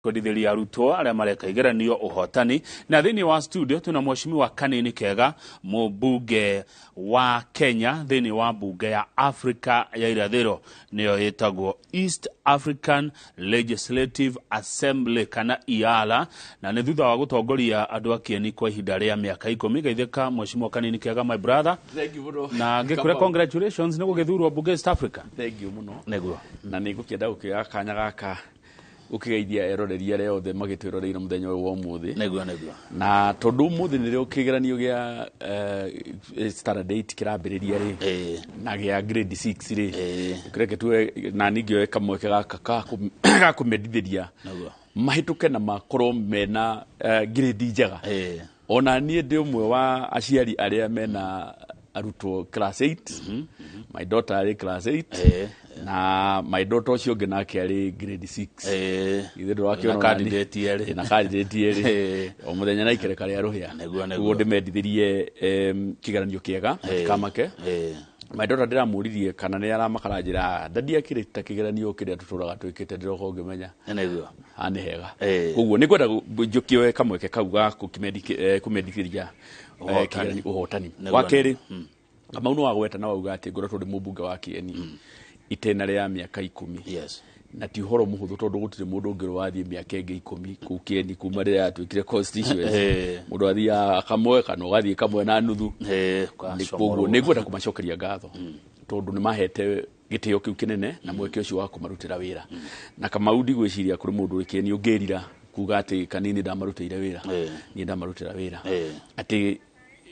Kwendithĩria arutwo arĩa mareka igeranio ũhotani. Na thĩinĩ wa studio twĩna Mheshimiwa Kanini Kega, mũmbunge wa Kenya thĩinĩ wa mbunge ya Afrika ya Irathĩro, nĩyo ĩtagwo East African Legislative Assembly kana IALA, na nĩ thutha wa gũtongoria andũ a Kieni kwa ihinda rĩa mĩaka 10. Geithĩka, Mheshimiwa Kanini Kega, my brother. Thank you mũno. Na ngĩkwĩra congratulations nĩ gũgĩthurwo mbunge East Africa. Thank you mũno. Nĩguo. Na nĩ ngũkĩenda gũkĩoya kanya gaka gũkĩgeithia eroreri arĩa othe magĩtwĩroreire mũthenya ũyũ wa ũmũthĩ. Nĩguo. Na tondũ ũmũthĩ nĩrĩo kĩgeranio gĩa standard 8 kĩrambĩrĩria rĩ, na gĩa grade 6 rĩ, reke tuoe na niĩ ngĩoe kamweke gaka ga kũmendithĩria mahĩtũke na makorwo mena grade njega. Ona niĩ ndĩ ũmwe wa aciari arĩa mena arutwo class 8. My daughter arĩ class 8 na my daughter ũcio ũngĩ nake arĩ grade 6. Ithe ndũrakĩona Na ona niĩ- candidate erĩ. Na candidate erĩ. O mũthenya na ikereka rĩa rũhĩa. Nĩguo. Koguo ndĩmendithĩrie kĩgeranio kĩega, matikamake. My daughter ndĩramũririe kana nĩ aramakara, njĩra daddy akĩrĩ ta kĩgeranio kĩrĩa tũtũraga twĩkĩte, ndĩroka ũngĩmenya. Haha nĩ hega. Koguo nĩ ngwenda njũkĩoe kamweke kau ga kũmendithĩria Ũhotani. kĩgeranio ũhotani. Nĩguo. Wa kerĩ, Kamau nĩ wagweta na wauga atĩ ngoretwo ndĩ mũmbunge wa Kieni itĩna rĩa mĩaka 10. Na ti ũhoro mũhũthũ tondũ gũtirĩ mũndũ ũngĩ wathiĩ mĩaka ĩngĩ 10 kũu Kieni kuma rĩrĩa yatuĩkire constituency. Mũndũ athiaga kamwe kana ũgathiĩ kamwe na nuthu. Gacomorwo. Koguo nĩ ngwenda kũmacokeria ngatho tondũ nĩ mahete gĩtĩo kĩu kĩnene na mweke ũcio wa kũmarutĩra wĩra. Na Kamau, ndigwĩciria kũrĩ mũndũ wĩ Kieni ũngĩrira kuga atĩ Kanini ndamarutĩire wĩra. Niĩ ndamarutĩra wĩra. Atĩ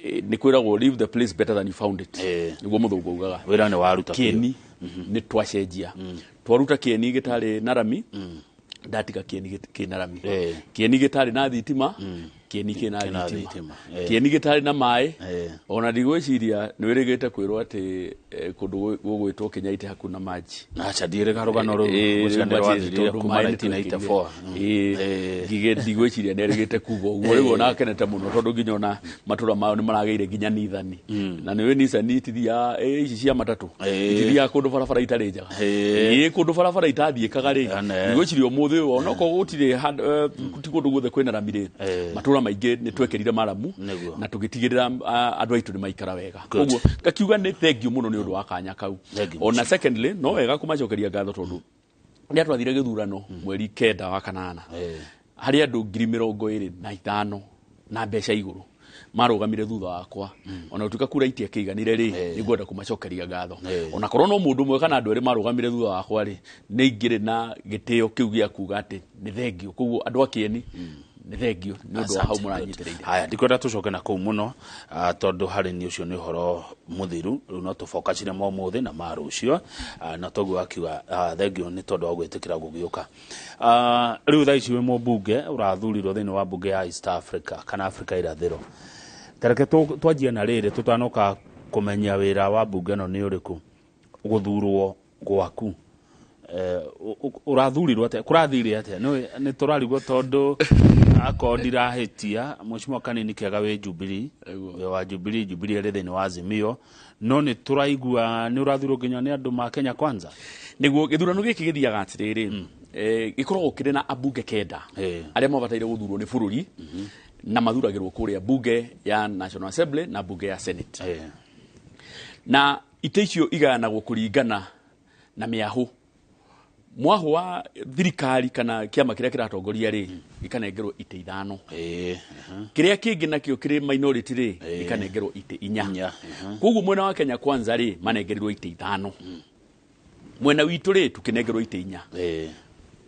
nĩ kwĩragwo, "Leave the place better than you found it." Nĩguo mũthũngũ augaga. Wĩra nĩ waruta biũ. Kieni nĩ twacenjia, twaruta Kieni gĩtarĩ na rami, ndatiga Kieni kĩna rami. Kieni gĩtarĩ na thitima, Kieni kĩna Kĩna thitima. Thitima. Kieni gĩtarĩ na maĩ. Ona ndigwĩciria nĩ wĩrĩgĩte kwĩrwo atĩ kũndũ gũgwĩtwo Kĩnyaite hakuna maji. Aca, ndiĩrĩga rũgano rũu. Rĩu Ngwĩciria nĩ rwathirire tondũ kuma maĩ nĩ 1994. twekĩrire. Ngige ndigwĩciria nĩ erĩgĩte kuga ũguo. Rĩu ona akenete mũno tondũ nginya ona matũra mao nĩ maragĩire nginya nithani, na nĩũĩ Nissan itithiaga ici cia matatũ, itithiaga kũndũ barabara itarĩ njega. Kũndũ barabara itathiĩkaga rĩ, ndigwĩciria ũmũthĩ ũyũ onokorwo gũtirĩ ti kũndũ guothe kwĩna rami rĩ, matũra maingĩ nĩ twekĩrire maramu na tũgĩtigĩrĩra andũ aitũ nĩ maikara wega. Koguo ngakiuga nĩ thank you mũno nĩ ũndũ wa kanya kau. Thank you. Ona secondly, no wega kũmacokeria ngatho tondũ rĩrĩa twathire gĩthurano mweri 9 wa kanana, harĩ andũ 25,000 na mbeca igũrũ marũgamire thutha wakwa. Ona gũtuĩka kura itiakĩiganire rĩ, nĩ ngwenda kũmacokeria ngatho. Ona korwo no mũndũ ũmwe kana andũ erĩ marũgamire thutha wakwa rĩ, nĩ ingĩrĩ na gĩtĩo kĩu gĩa kuga atĩ nĩ thengio. Koguo andũ a Kieni, nĩ thengio nĩ ũndũ wa hau mũranyitĩrĩire. Haya, ndikwenda tũcoke na kũu mũno, tondũ harĩ niĩ ũcio nĩ ũhoro mũthiru. Rĩu no tũbokacire ma ũmũthĩ na ma rũcio. Na toguo akiuga, thengio nĩ tondũ wa gwĩtĩkĩra gũgĩũka. Rĩu thaa ici wĩ mũmbunge ũrathurirwo thĩinĩ wa mbunge ya East Africa kana Africa Irathĩro. Tareke twanjie na rĩrĩ, tũtanoka kũmenya wĩra wa mbunge ĩno nĩ ũrĩkũ, gũthurwo gwaku, ũrathurirwo atĩa? Kũrathire atĩa? Nĩ tũrarigwo tondũ akorwo ndirahĩtia, Mheshimiwa Kanini Kega wĩ Jubilee, wĩ wa Jubilee, Jubilee ĩrĩ thĩinĩ wa Azimio, no nĩ tũraigua nĩ ũrathurwo nginya nĩ andũ ma Kenya Kwanza. Nĩguo gĩthurano gĩkĩ gĩthiaga atĩrĩrĩ, gĩkoragwo kĩrĩ na ambunge 9 arĩa mabataire gũthurwo nĩ bũrũri na mathuragĩrwo kũrĩa mbunge ya National Assembly na mbunge ya Senate. Na itĩ icio igayanagwo kũringana na mĩahũ. Mwahũ wa thirikari kana kĩama kĩrĩa kĩratongoria rĩ, gĩkanengerwo itĩ 5. Kĩrĩa kĩngĩ nakĩo kĩrĩ minority rĩ, gĩkanengerwo itĩ 4. 4. Koguo mwena wa Kenya Kwanza rĩ, manengerirwo itĩ 5. Mwena witũ rĩ, tũkĩnengerwo itĩ 4.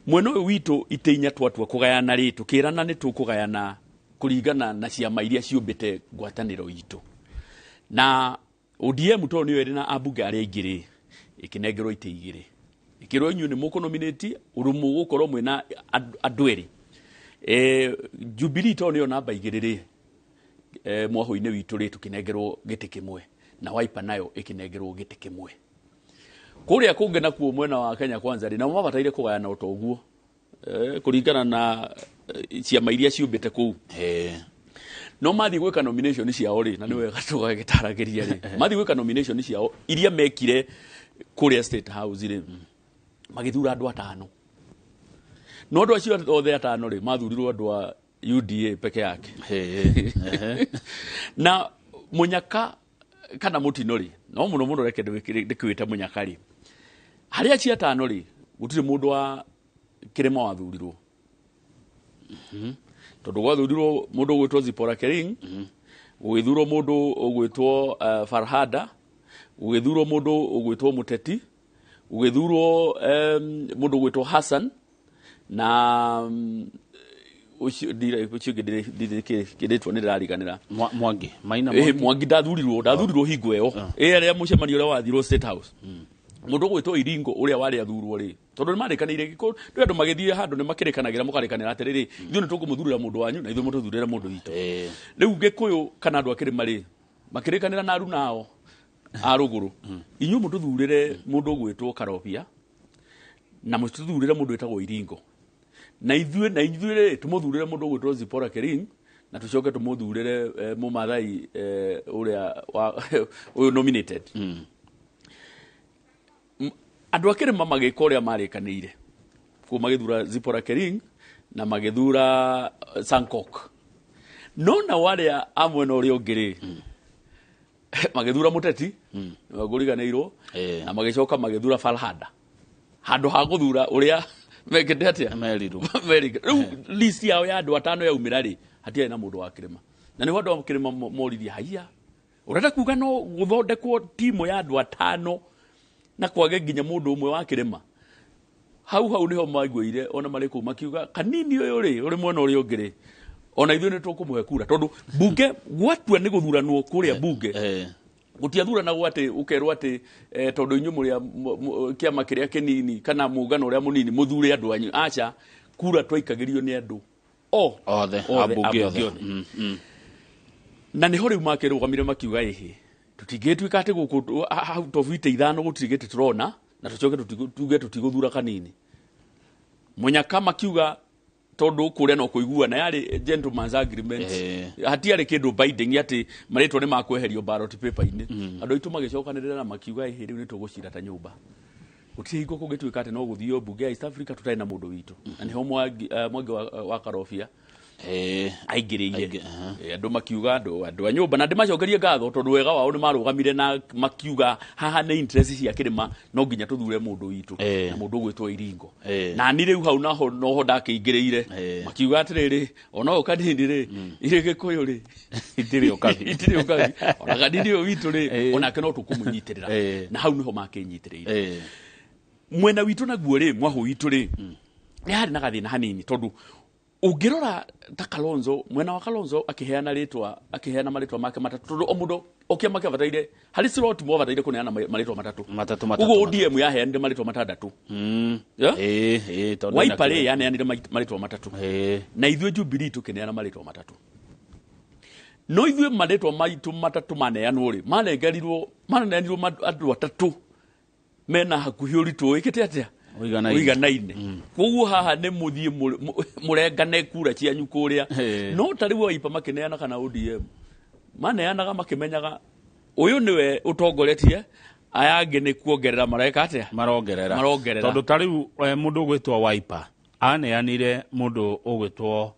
Mwena ũyũ witũ itĩ 4 twatua kũgayana rĩ, tũkĩrana nĩ tũkũgayana kũringana na ciama iria ciũmbĩte ngwatanĩro itũ. Na ODM tondũ nĩyo ĩrĩ na ambunge arĩa aingĩ rĩ, ĩkĩnengerwo itĩ 2, ĩkĩrwo inyuĩ nĩ mũkũnominate ũndũ mũgũkorwo mwĩna andũ erĩ. Jubilee tondũ nĩyo namba 2 rĩ, mwahũ-inĩ witũ rĩ, tũkĩnengerwo gĩtĩ kĩmwe, na Wiper nayo ĩkĩnengerwo gĩtĩ kĩmwe. Kũrĩa kũngĩ nakuo mwena wa Kenya Kwanza rĩ, nao mabataire kũgayana o ta ũguo, kũringana na ciama iria ciũmbĩte kũu. No mathiĩ gwĩka nomination ciao rĩ, na nĩ wega tũgagĩtaragĩria rĩ, mathiĩ gwĩka nomination ciao iria mekire kũrĩa State House rĩ, magĩthura andũ 5. No andũ acio othe atano rĩ mathurirwo andũ a UDA peke yake. Na Munyaka kana Mutino rĩ, no mũno mũno reke ndĩkwĩte Munyaka rĩ, harĩ acio atano rĩ gũtirĩ mũndũ wa kĩrĩma wathurirwo. Tondũ gwathurirwo mũndũ ũgwĩtwo Zipporah Kering, gũgĩthurwo mũndũ ũgwĩtwo Farhada, gũgĩthurwo mũndũ ũgwĩtwo Muteti, gũgĩthurwo mũndũ ũgwĩtwo Hassan na ũcio ũngĩ ndirĩtwo nĩ ndĩrariganĩra. Mwangi Maina. Mwangi ndathurirwo hingo ĩyo ĩrĩa mũcemanio ũrĩa wathirwo State House. Mũndũ ũgwĩtwo Iringo ũrĩa warĩ athurwo rĩ, tondũ nĩ marĩkanĩire gĩkũ ndĩ andũ magĩthiĩ handũ nĩ makĩrĩkanagĩra mũkarĩkanĩra atĩrĩrĩ, ithuĩ nĩ tũkũmũthurĩra mũndũ wanyu na ithuĩ mũtũthurĩre mũndũ witũ. Rĩu Gĩkũyũ kana andũ a kĩrĩma rĩ makĩrĩkanĩra na aruna ao a rũgũrũ, inyuĩ mũtũthurĩre mũndũ ũgwĩtwo Karobia na mũtũthurĩre mũndũ wĩtagwo Iringo, na ithuĩ rĩ tũmũthurĩre mũndũ ũgwĩtwo Zipporah Kering na tũcoke tũmũthurĩre Mũmathai ũrĩa ũyũ nominated. Andũ a kĩrĩma magĩka ũrĩa marĩkanĩire, kuo magĩthura Zipporah Kering na magĩthura Sankok. No nao arĩa a mwena ũrĩa ũngĩ rĩ magĩthura Muteti ngũriganĩirwo, na magĩcoka magĩthura Farhada handũ ha gũthura ũrĩa mekĩte atĩa merirwo. Rĩu list yao ya andũ atano yaumĩra rĩ, hatiarĩ na mũndũ wa kĩrĩma. Na nĩho andũ a kĩrĩma moririe, haiya, ũrenda kuga no gũthondekwo timu ya andũ atano na kwage nginya mũndũ ũmwe wa kĩrĩma? Hau hau nĩho maiguire ona marĩ kũu makiuga kanini ũyũ rĩ ũrĩ mwena ũrĩa ũngĩ rĩ ona ithuĩ nĩ tũkũmũhe kura, tondũ bunge gwatua nĩ gũthuranwo kũrĩa bunge gũtiathuranagwo atĩ ũkerwo atĩ tondũ inyuĩ mũrĩ kĩama kĩrĩa kĩnini kana mũngano ũrĩa mũnini mũthure andũ anyu. Aca, kura twaikagĩrio nĩ andũ othe ambunge othe. Na nĩho rĩu makĩrũgamire makiuga ĩhĩ, tũtingĩtuĩka atĩ gũkũ out of itĩ ithano gũtirĩ gĩtĩ tũrona na tũcoke tuge tũtigũthura kanini. Munyaka makiuga tondũ kũrĩa no kũiguana yarĩ gentleman's agreement, hatiarĩ kĩndũ binding atĩ marĩtwa nĩ makweherio ballot paper-inĩ. Andũ aitũ magĩcokanĩrĩra na makiuga ĩhĩ, rĩu nĩ tũgũcira ta nyũmba, gũtirĩ hingo kũngĩtuĩka atĩ no gũthio mbunge ya East Africa tũtarĩ na mũndũ witũ. Na nĩho Mwangi wa Karobia aingĩrĩire. Andũ makiuga andũ a nyũmba, na ndĩmacokerie ngatho tondũ wega wao nĩ marũgamire na makiuga haha nĩ interest cia kĩrĩma, no nginya tũthure mũndũ witũ na mũndũ ũgwĩtwo Iringo. Na ni rĩu hau naho noho ndakĩingĩrĩire, makiuga atĩrĩrĩ, ona ũyũ kanini rĩ, irĩ Gĩkũyũ rĩ itirĩ ũkabi, itirĩ ũkabi, ona kanini ũyũ witũ rĩ onake no tũkũmũnyitĩrĩra. Na hau nĩho makĩnyitĩrĩire. Mwena witũ naguo rĩ, mwahũ witũ rĩ, nĩ harĩ na gathĩna hanini, tondũ ũngĩrora ta Kalonzo, mwena wa Kalonzo akĩheana rĩtwa, akĩheana marĩtwa make matatũ, tondũ o mũndũ o kĩama kĩabataire harĩ slot mwabataire kũneana marĩtwa matatũ. Ũguo ODM yaheanire marĩtwa matandatũ. Wiper rĩ yaneanire marĩtwa matatũ. Na ithuĩ Jubilee tũkĩneana marĩtwa matatũ. No ithuĩ marĩtwa maitũ matatũ maneanwo rĩ, maneanirwo andũ atatũ mena hakuhĩ ũritũ wĩkĩte atĩa? Ũiganaine. Koguo haha nĩ mũthiĩ mũrengane kura cianyu kũrĩa. No ta rĩu Wiper makĩneana kana ODM maneanaga makĩmenyaga ũyũ nĩwe ũtongoretie, aya angĩ nĩ kuongerera mareka atĩa? Marongerera. Tondũ ta rĩu mũndũ ũgwĩtwo Wiper aneanire mũndũ ũgwĩtwo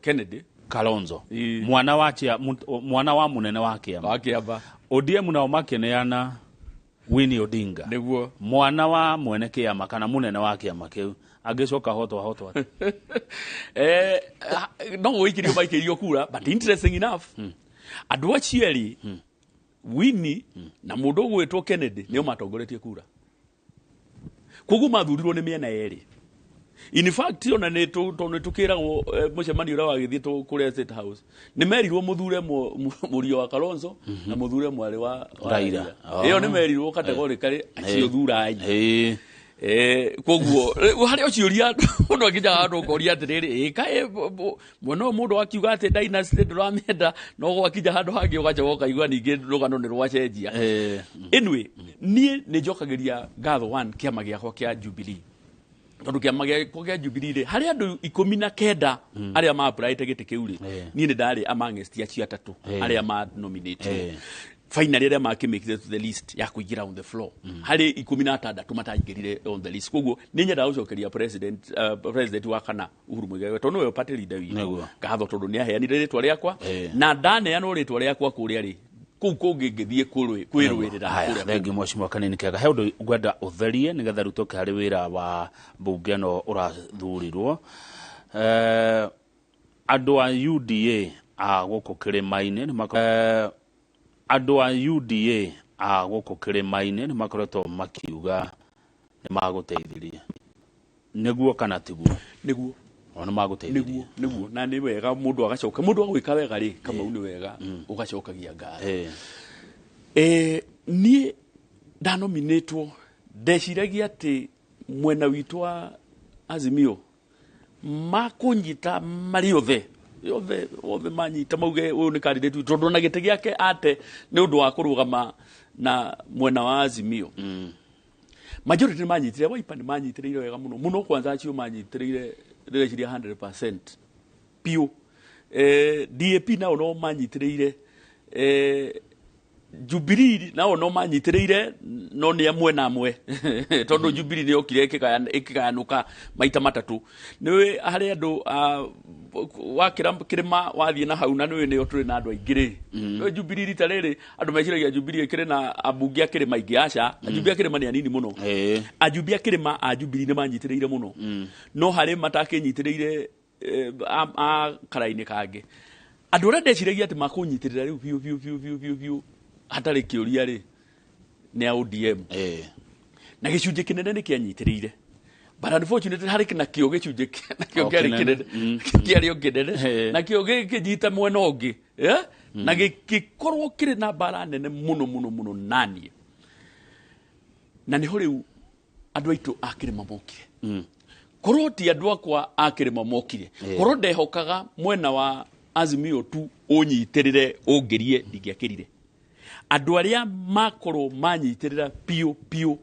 Kennedy Kalonzo, mwana wa mũnene wa kĩama. ODM nao makĩneana Winnie Odinga, nĩguo mwana wa mwene kĩama kana mũnene wa kĩama kĩu, angĩcoka hotwa no gũikĩrio maikĩrio kura. But interesting enough, andũ acio erĩ Winnie na mũndũ ũgwĩtwo Kennedy nĩo matongoretie kura, koguo mathurirwo nĩ mĩena yerĩ. In fact, ona nĩ tũkĩragwo mũcemanio ũrĩa wagĩthiĩ kũrĩa State House, nĩ merirwo mũthure mũriũ wa Kalonzo na mũthure mwarĩ wa Raila. Ĩyo nĩ merirwo categorically acio thurai. Koguo harĩ ũciũria mũndũ angĩnjaga handũ ũkoria atĩrĩrĩ, kaĩ mwena ũyũ mũndũ akiuga atĩ dynasty ndũramĩenda, no gwakinya handũ hangĩ ũgacoka ũkaigua ningĩ rũgano nĩ rwacenjia. Anyway, niĩ nĩ njokagĩria ngatho one kĩama gĩakwa kĩa Jubilee, tondũ kĩama gĩakwa kĩa Jubilee rĩ, harĩ andũ 19 arĩa ma-applyĩte gĩtĩ kĩu rĩ, niĩ nĩ ndarĩ amongst acio atatũ arĩa ma-nominate. Finally arĩa makĩmĩkire to the list ya kũingĩra on the floor, harĩ 16 mataingĩrire on the list. Koguo nĩ nyendaga gũcokeria president wa kana Uhuru Muigai, tondũ nĩwe party leader witũ, ngatho tondũ nĩ aheanire rĩtwa rĩakwa, na ndaneanwo rĩtwa rĩakwa kũrĩa rĩ kũu kũngĩ ngĩthiĩ kwĩrũĩrĩra Haya, kũrĩa. Thengi mheshimiwa Kanini Kega. He ũndũ ngwenda ũtherie nĩgetha rĩu tũke harĩ wĩra wa mbunge ĩno ũrathurirwo. Andũ a UDA a gũkũ kĩrĩma-inĩ andũ a UDA a gũkũ kĩrĩma-inĩ nĩ makoretwo makiuga nĩ magũteithirie, nĩguo kana tiguo? Nĩguo. O nĩ magũteithirie? Nĩguo, na nĩ wega mũndũ agacoka, mũndũ agwĩka wega rĩ, Kamau, nĩ wega ũgacokagia ngatho. Niĩ ndanominĩtwo ndeciragia atĩ mwena witũ wa Azimio makũnyita marĩ othe othe othe, manyita mauge ũyũ nĩ candidate witũ, tondũ ona gĩtĩ gĩake ate nĩ ũndũ wa kũrũgama na mwena wa Azimio. Majority nĩ manyitire, Wiper nĩ manyitĩrĩire wega mũno mũno, kwanza acio manyitĩrĩire ndĩreciria 100% piũ. DAP nao no manyitĩrĩire, Jubilee nao no manyitĩrĩire, no nĩ amwe na amwe, tondũ Jubilee nĩ yokire ĩkĩgayanũka maita matatũ. Nĩ harĩ andũ wakĩra kĩrĩma wathiĩ na hau, na nĩũĩ nĩo tũrĩ na andũ aingĩ rĩ. Nĩũĩ Jubilee rita rĩrĩ andũ meciragia Jubilee ĩkĩrĩ na ambunge a kĩrĩma aingĩ. Aca, ajumbe a kĩrĩma nĩ anini mũno. Ajumbe a kĩrĩma a Jubilee nĩ manyitĩrĩire mũno, no harĩ matakĩnyitĩrĩire, a karainĩ kangĩ. Andũ arĩa ndeciragia atĩ makũnyitĩrĩra rĩu biũ biũ biũ biũ biũ biũ hatarĩ kĩũria rĩ, nĩ a ODM, na gĩcunjĩ kĩnene nĩ kĩanyitĩrĩire, but unfortunately harĩ nakĩo gĩcunjĩ nakĩo O kĩarĩ kĩnene. kĩnene, kĩarĩ o kĩnene, nakĩo gĩkĩnyita mwena ũngĩ, na gĩgĩkorwo kĩrĩ na mbara nene mũno mũno mũno naniĩ, na nĩho rĩu andũ aitũ a kĩrĩma mokire. Korwo ti andũ akwa a kĩrĩma mokire, korwo ndehokaga mwena wa Azimio tu ũnyitĩrĩre ũngĩrie, ndingĩakĩrire. Andũ arĩa makorwo manyitĩrĩra piũ piũ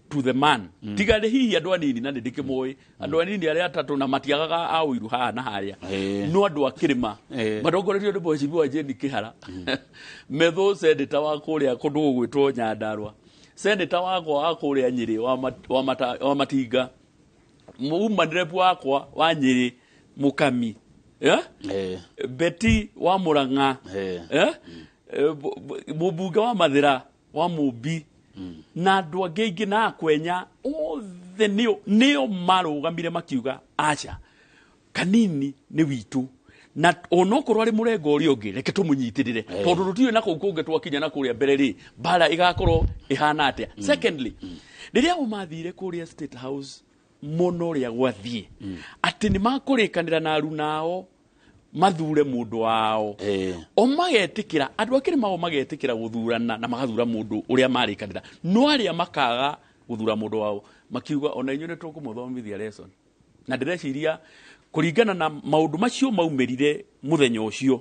to the man, tiga nĩ hihi andũ anini, na nĩ ndĩkĩmoĩ andũ anini arĩa atatũ, na matiagaga a ũiru haha na harĩa, no andũ a kĩrĩma matongoretio nĩ mheshimiwa Jane Kĩhara metho, seneta wa kũrĩa kũndũ gũgwĩtwo Nyandarua, seneta wakwa wa kũrĩa Nyĩrĩ wa Matinga, woman rep wakwa wa Nyĩrĩ Mũkami, yeah? Betty wa Murang'a, eh? Mũmbunge wa Mathĩra wa Mũmbi, na andũ angĩ aingĩ na akwenya othe nĩo marũgamire makiuga aca, Kanini nĩ witũ, na onokorwo arĩ mũrengo ũrĩa ũngĩ, reke tũmũnyitĩrĩre, tondũ tũtiũĩ na kũu kũngĩ twakinya na kũrĩa mbere rĩ, mbara ĩgakorwo ĩhana atĩa. Secondly, rĩrĩa o mathire kũrĩa State House mũno ũrĩa gwathiĩ atĩ nĩ makũrĩkanĩra na arunao mathure mũndũ wao, o magetĩkĩra, andũ a kĩrĩma o magetĩkĩra gũthurana na magathura mũndũ ũrĩa marĩkanĩra, no arĩa makaga gũthura mũndũ wao makiuga ona inyuĩ nĩ tũkũmũthomithia lesson. Na ndĩreciria kũringana na maũndũ macio maumĩrire mũthenya ũcio,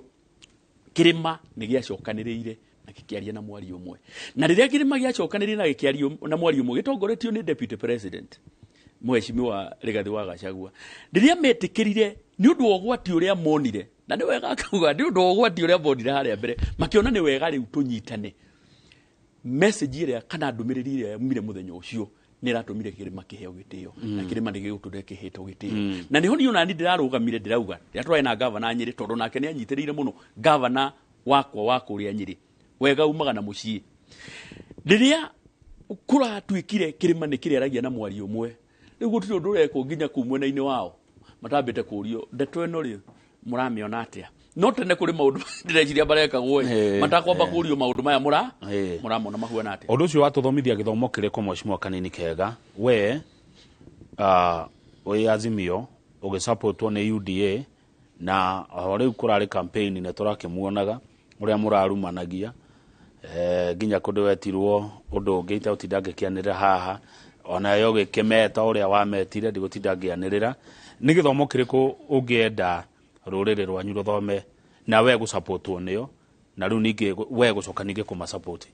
kĩrĩma nĩ gĩacokanĩrĩire na gĩkĩaria na mwario ũmwe, na rĩrĩa kĩrĩma gĩacokanĩrĩire na gĩkĩaria na mwario ũmwe gĩtongoretio nĩ deputy president mheshimiwa Rigathi wa Gachagua, rĩrĩa metĩkĩrire nĩ ũndũ wa ũgwati ũrĩa monire, na nĩ wega akauga nĩ ũndũ wa ũgwati ũrĩa monire harĩa mbere, makĩona nĩ wega rĩu tũnyitane. Message ĩrĩa kana ndũmĩrĩri ĩrĩa yaumire mũthenya ũcio nĩ ĩratũmire kĩrĩma kĩheo gĩtĩo, na kĩrĩma nĩ gĩgũtũre kĩhetwo gĩtĩo. Na nĩho niĩ onani ndĩrarũgamire ndĩrauga rĩrĩa twarĩ na gavana Nyĩrĩ, tondũ nake nĩ anyitĩrĩire mũno, gavana wakwa wa kũrĩa Nyĩrĩ, wega umaga na mũciĩ. Rĩrĩa kũratuĩkire kĩrĩma nĩ kĩrĩaragia na mwario ũmwe, rĩu gũtirĩ ũndũ ũrekwo nginya kũu mwena-inĩ wao matambĩte kũrio ndeto ĩno rĩ, mũramĩona atĩa? No tene kũrĩ maũndũ ndĩreciria marekagwo ĩ, matakwamba kũrio maũndũ maya mũra mũramona mahuana atĩa. Ũndũ ũcio watũthomithia gĩthomo kĩrĩkũ, mheshimiwa Kanini Kega? We wĩ Azimio ũgĩsupportwo nĩ UDA, na o rĩu kũrarĩ campaign nĩ tũrakĩmuonaga ũrĩa mũrarumanagia, nginya kũndũ wetirwo ũndũ ũngĩ itegũtinda ngĩkĩanĩrĩra haha, onayo ũgĩkĩmeta ũrĩa wametire, ndigũtinda ngĩanĩrĩra. Nĩ gĩthomo kĩrĩkũ ũngĩenda rũrĩrĩ rwanyu rũthome na we gũsupportwo nĩo, na rĩu ningĩ we gũcoka ningĩ kũmasupport?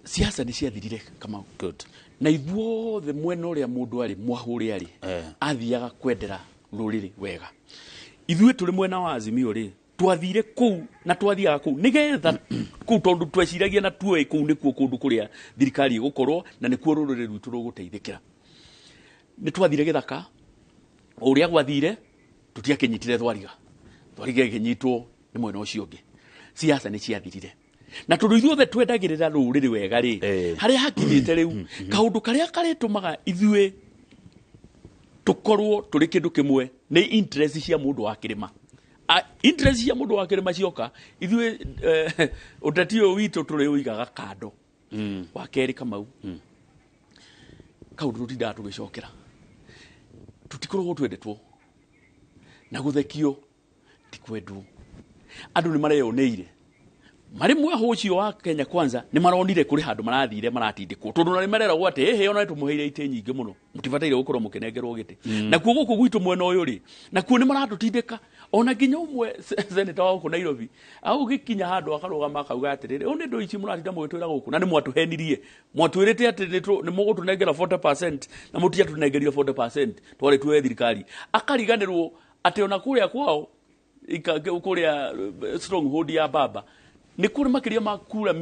Siasa nĩ ciathirire, Kamau. Good. Na ithuothe mwena ũrĩa mũndũ arĩ mwahũrĩ arĩ, athiaga kwendera rũrĩrĩ wega. Ithuĩ tũrĩ mwena wa Azimio rĩ, Twathire kũu na twathiaga kũu nĩgetha kũu, tondũ tweciragia na tuoĩ kũu nĩkuo kũndũ kũrĩa thirikari ĩgũkorwo na nĩkuo rũrĩrĩ rwitũ rũgũteithĩkĩra. Nĩ twathire gĩthaka, o ũrĩa gwathire tũtiakĩnyitire thwariga, thwariga ĩkĩnyitwo nĩ mwena ũcio ũngĩ. Siasa nĩ ciathirire, na tondũ ithuothe twendagĩrĩra rũrĩrĩ wega rĩ, harĩa hakinyĩte rĩu, kaũndũ karĩa karĩtũmaga ithuĩ tũkorwo tũrĩ kĩndũ kĩmwe nĩ interest cia mũndũ wa kĩrĩma. Interest cia mũndũ wa kĩrĩma cioka, ithuĩ ũteti ũyũ witũ tũrĩ ũigaga kando. Wa kerĩ, Kamau, kaũndũ tũtindaga tũgĩcokera, tũtikoragwo twendetwo na gũthekio ti kwendwo. Andũ nĩ mareyoneire marĩ mwahũ ũcio wa Kenya Kwanza, nĩ maronire kũrĩ handũ marathire maratindĩkwo, tondũ na nĩ mareragwo atĩ ĩhĩ, ona tũmũheire itĩ nyingĩ mũno, mũtibataire gũkorwo mũkĩnengerwo gĩtĩ. Nakuo gũkũ gwitũ mwena ũyũ rĩ, nakuo nĩ maratũtindĩka, ona nginya ũmwe senator wa gũkũ Nairobi agũgĩkinya handũ akarũgama akauga atĩrĩrĩ, ũũ nĩ ndũ ici mũratinda mũgĩtwĩra gũkũ, na nĩ mwatũhenirie, mwatwĩrĩte atĩ nĩ mũgũtũnengera 40% na mũtiatũnengerire 40%, twarĩ tuoye thirikari. Akariganĩrwo atĩ ona kũrĩa kwao kũrĩa stronghold ya baba nĩ kũrĩ makĩria ma kura 1.2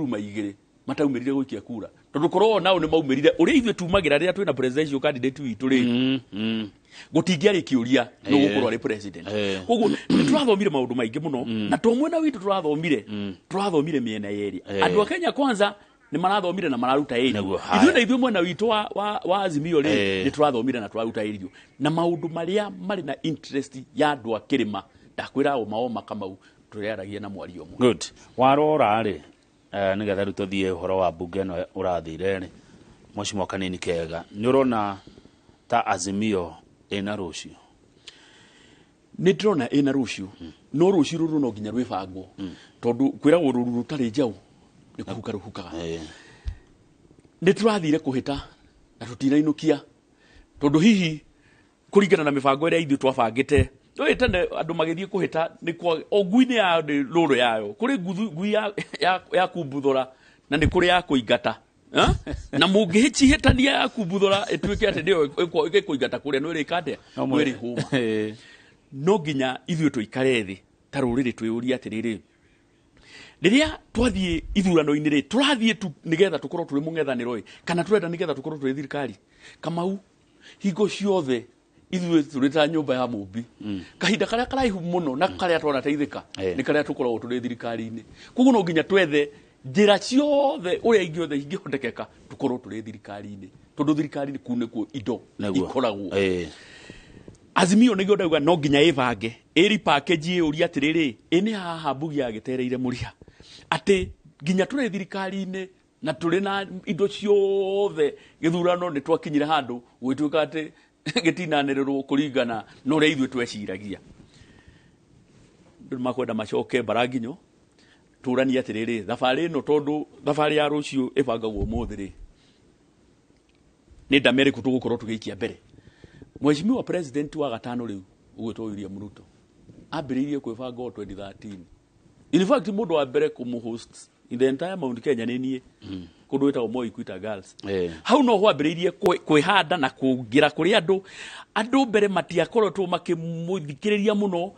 million mataumĩrire gũikia kura, tondũ korwo nao nĩ maumĩrire ũrĩa ithuĩ tumagĩra rĩrĩa twĩna presidential candidate witũ rĩ, gũtingĩarĩ kĩũria nĩ gũkorwo arĩ president. Koguo nĩ tũrathomire maũndũ maingĩ mũno, na to mwena witũ tũrathomire mĩena yerĩ. Andũ a Kenya Kwanza nĩ marathomire na mararuta ĩrio. Nĩguo, haya. Ithuĩ na ithuĩ mwena witũ wa Azimio rĩ, nĩ tũrathomire na tũraruta ĩrio na maũndũ marĩa marĩ na interest ya andũ a kĩrĩma. Ndakwĩra ũma oma, Kamau, tũrĩaragia na mwario ũmwe. Good. Warora rĩ, nĩgetha rĩu tũthiĩ ũhoro wa mbunge ĩno ũrathire rĩ, mheshimiwa, kanini kega, nĩ ũrona ta Azimio ĩna rũciũ? Nĩ ndĩrona ĩna rũciũ, no rũciũ rũrũ no nginya rwĩbangwo, tondũ kwĩragwo rũru rũtarĩ njaũ nĩ kũhuka rũhukaga. Nĩ tũrathire kũhĩta na tũtinainũkia, tondũ hihi kũringana na mĩbango ĩrĩa ithuĩ twabangĩte ũyũ tene, andũ magĩthiĩ kũhĩta nĩ kwa o ngui-inĩ yayo nĩ rũrũ yayo, kũrĩ ngui ya kumbuthũra na nĩ kũrĩ ya kũingata. Eh? Na mũngĩcihĩtania, ya kumbuthũra ĩtuĩke atĩ nĩyo ĩkũingata kũrĩa nĩ ĩrĩka atĩa, No nĩ ĩrĩhũma. No nginya ithuĩ tũikare thĩ ta rũrĩrĩ twĩyũrie atĩrĩrĩ, rĩrĩa twathiĩ ithurano-inĩ rĩ, tũrathiĩ tu nĩgetha tũkorwo tũrĩ mũng'ethanĩro ĩ, kana tũrenda nĩgetha tũkorwo tũrĩ thirikari? Kamau, hingo ciothe ithuĩ tũrĩ ta nyũmba ya mũmbi, kahinda karĩa karaihu mũno na karĩa twanateithĩka nĩ karĩa tũkoragwo tũrĩ thirikari-inĩ. Koguo no nginya twethe njĩra ciothe ũrĩa ingĩothe ingĩhotekeka tũkorwo tũrĩ thirikari-inĩ, tondũ thirikari-inĩ kuu nĩkuo indo ikoragwo. Azimio nĩguo ndauga no nginya ĩbange ĩri package, ĩũria atĩrĩrĩ, ĩ nĩ haha mbugi yagĩtereire mũriha atĩ nginya tũrĩ thirikari-inĩ na tũrĩ na indo ciothe, gĩthurano nĩ twakinyire handũ gũgĩtuĩka atĩ gĩtinanĩrĩrwo kũringana na ũrĩa ithuĩ tweciragia. Andũ nĩ makwenda macoke mbaranginyo, tũranie atĩrĩrĩ, thabarĩ ĩno, tondũ thabarĩ ya rũciũ ĩbangagwo ũmũthĩ rĩ, nĩ ndame ĩrĩkũ tũgũkorwo tũgĩikia mbere? Mheshimiwa President wa gatano rĩu ũgwĩtwo William Ruto ambĩrĩirie kwĩbanga o 2013. In fact, mũndũ wa mbere kũmũhost in the entire Mount Kenya nĩ niĩ, kũndũ gwĩtagwo Moi Equator Girls. Hau no hwambĩrĩirie kwĩhanda na kũingĩra kũrĩ andũ. Andũ mbere matiakoretwo makĩmũthikĩrĩria mũno,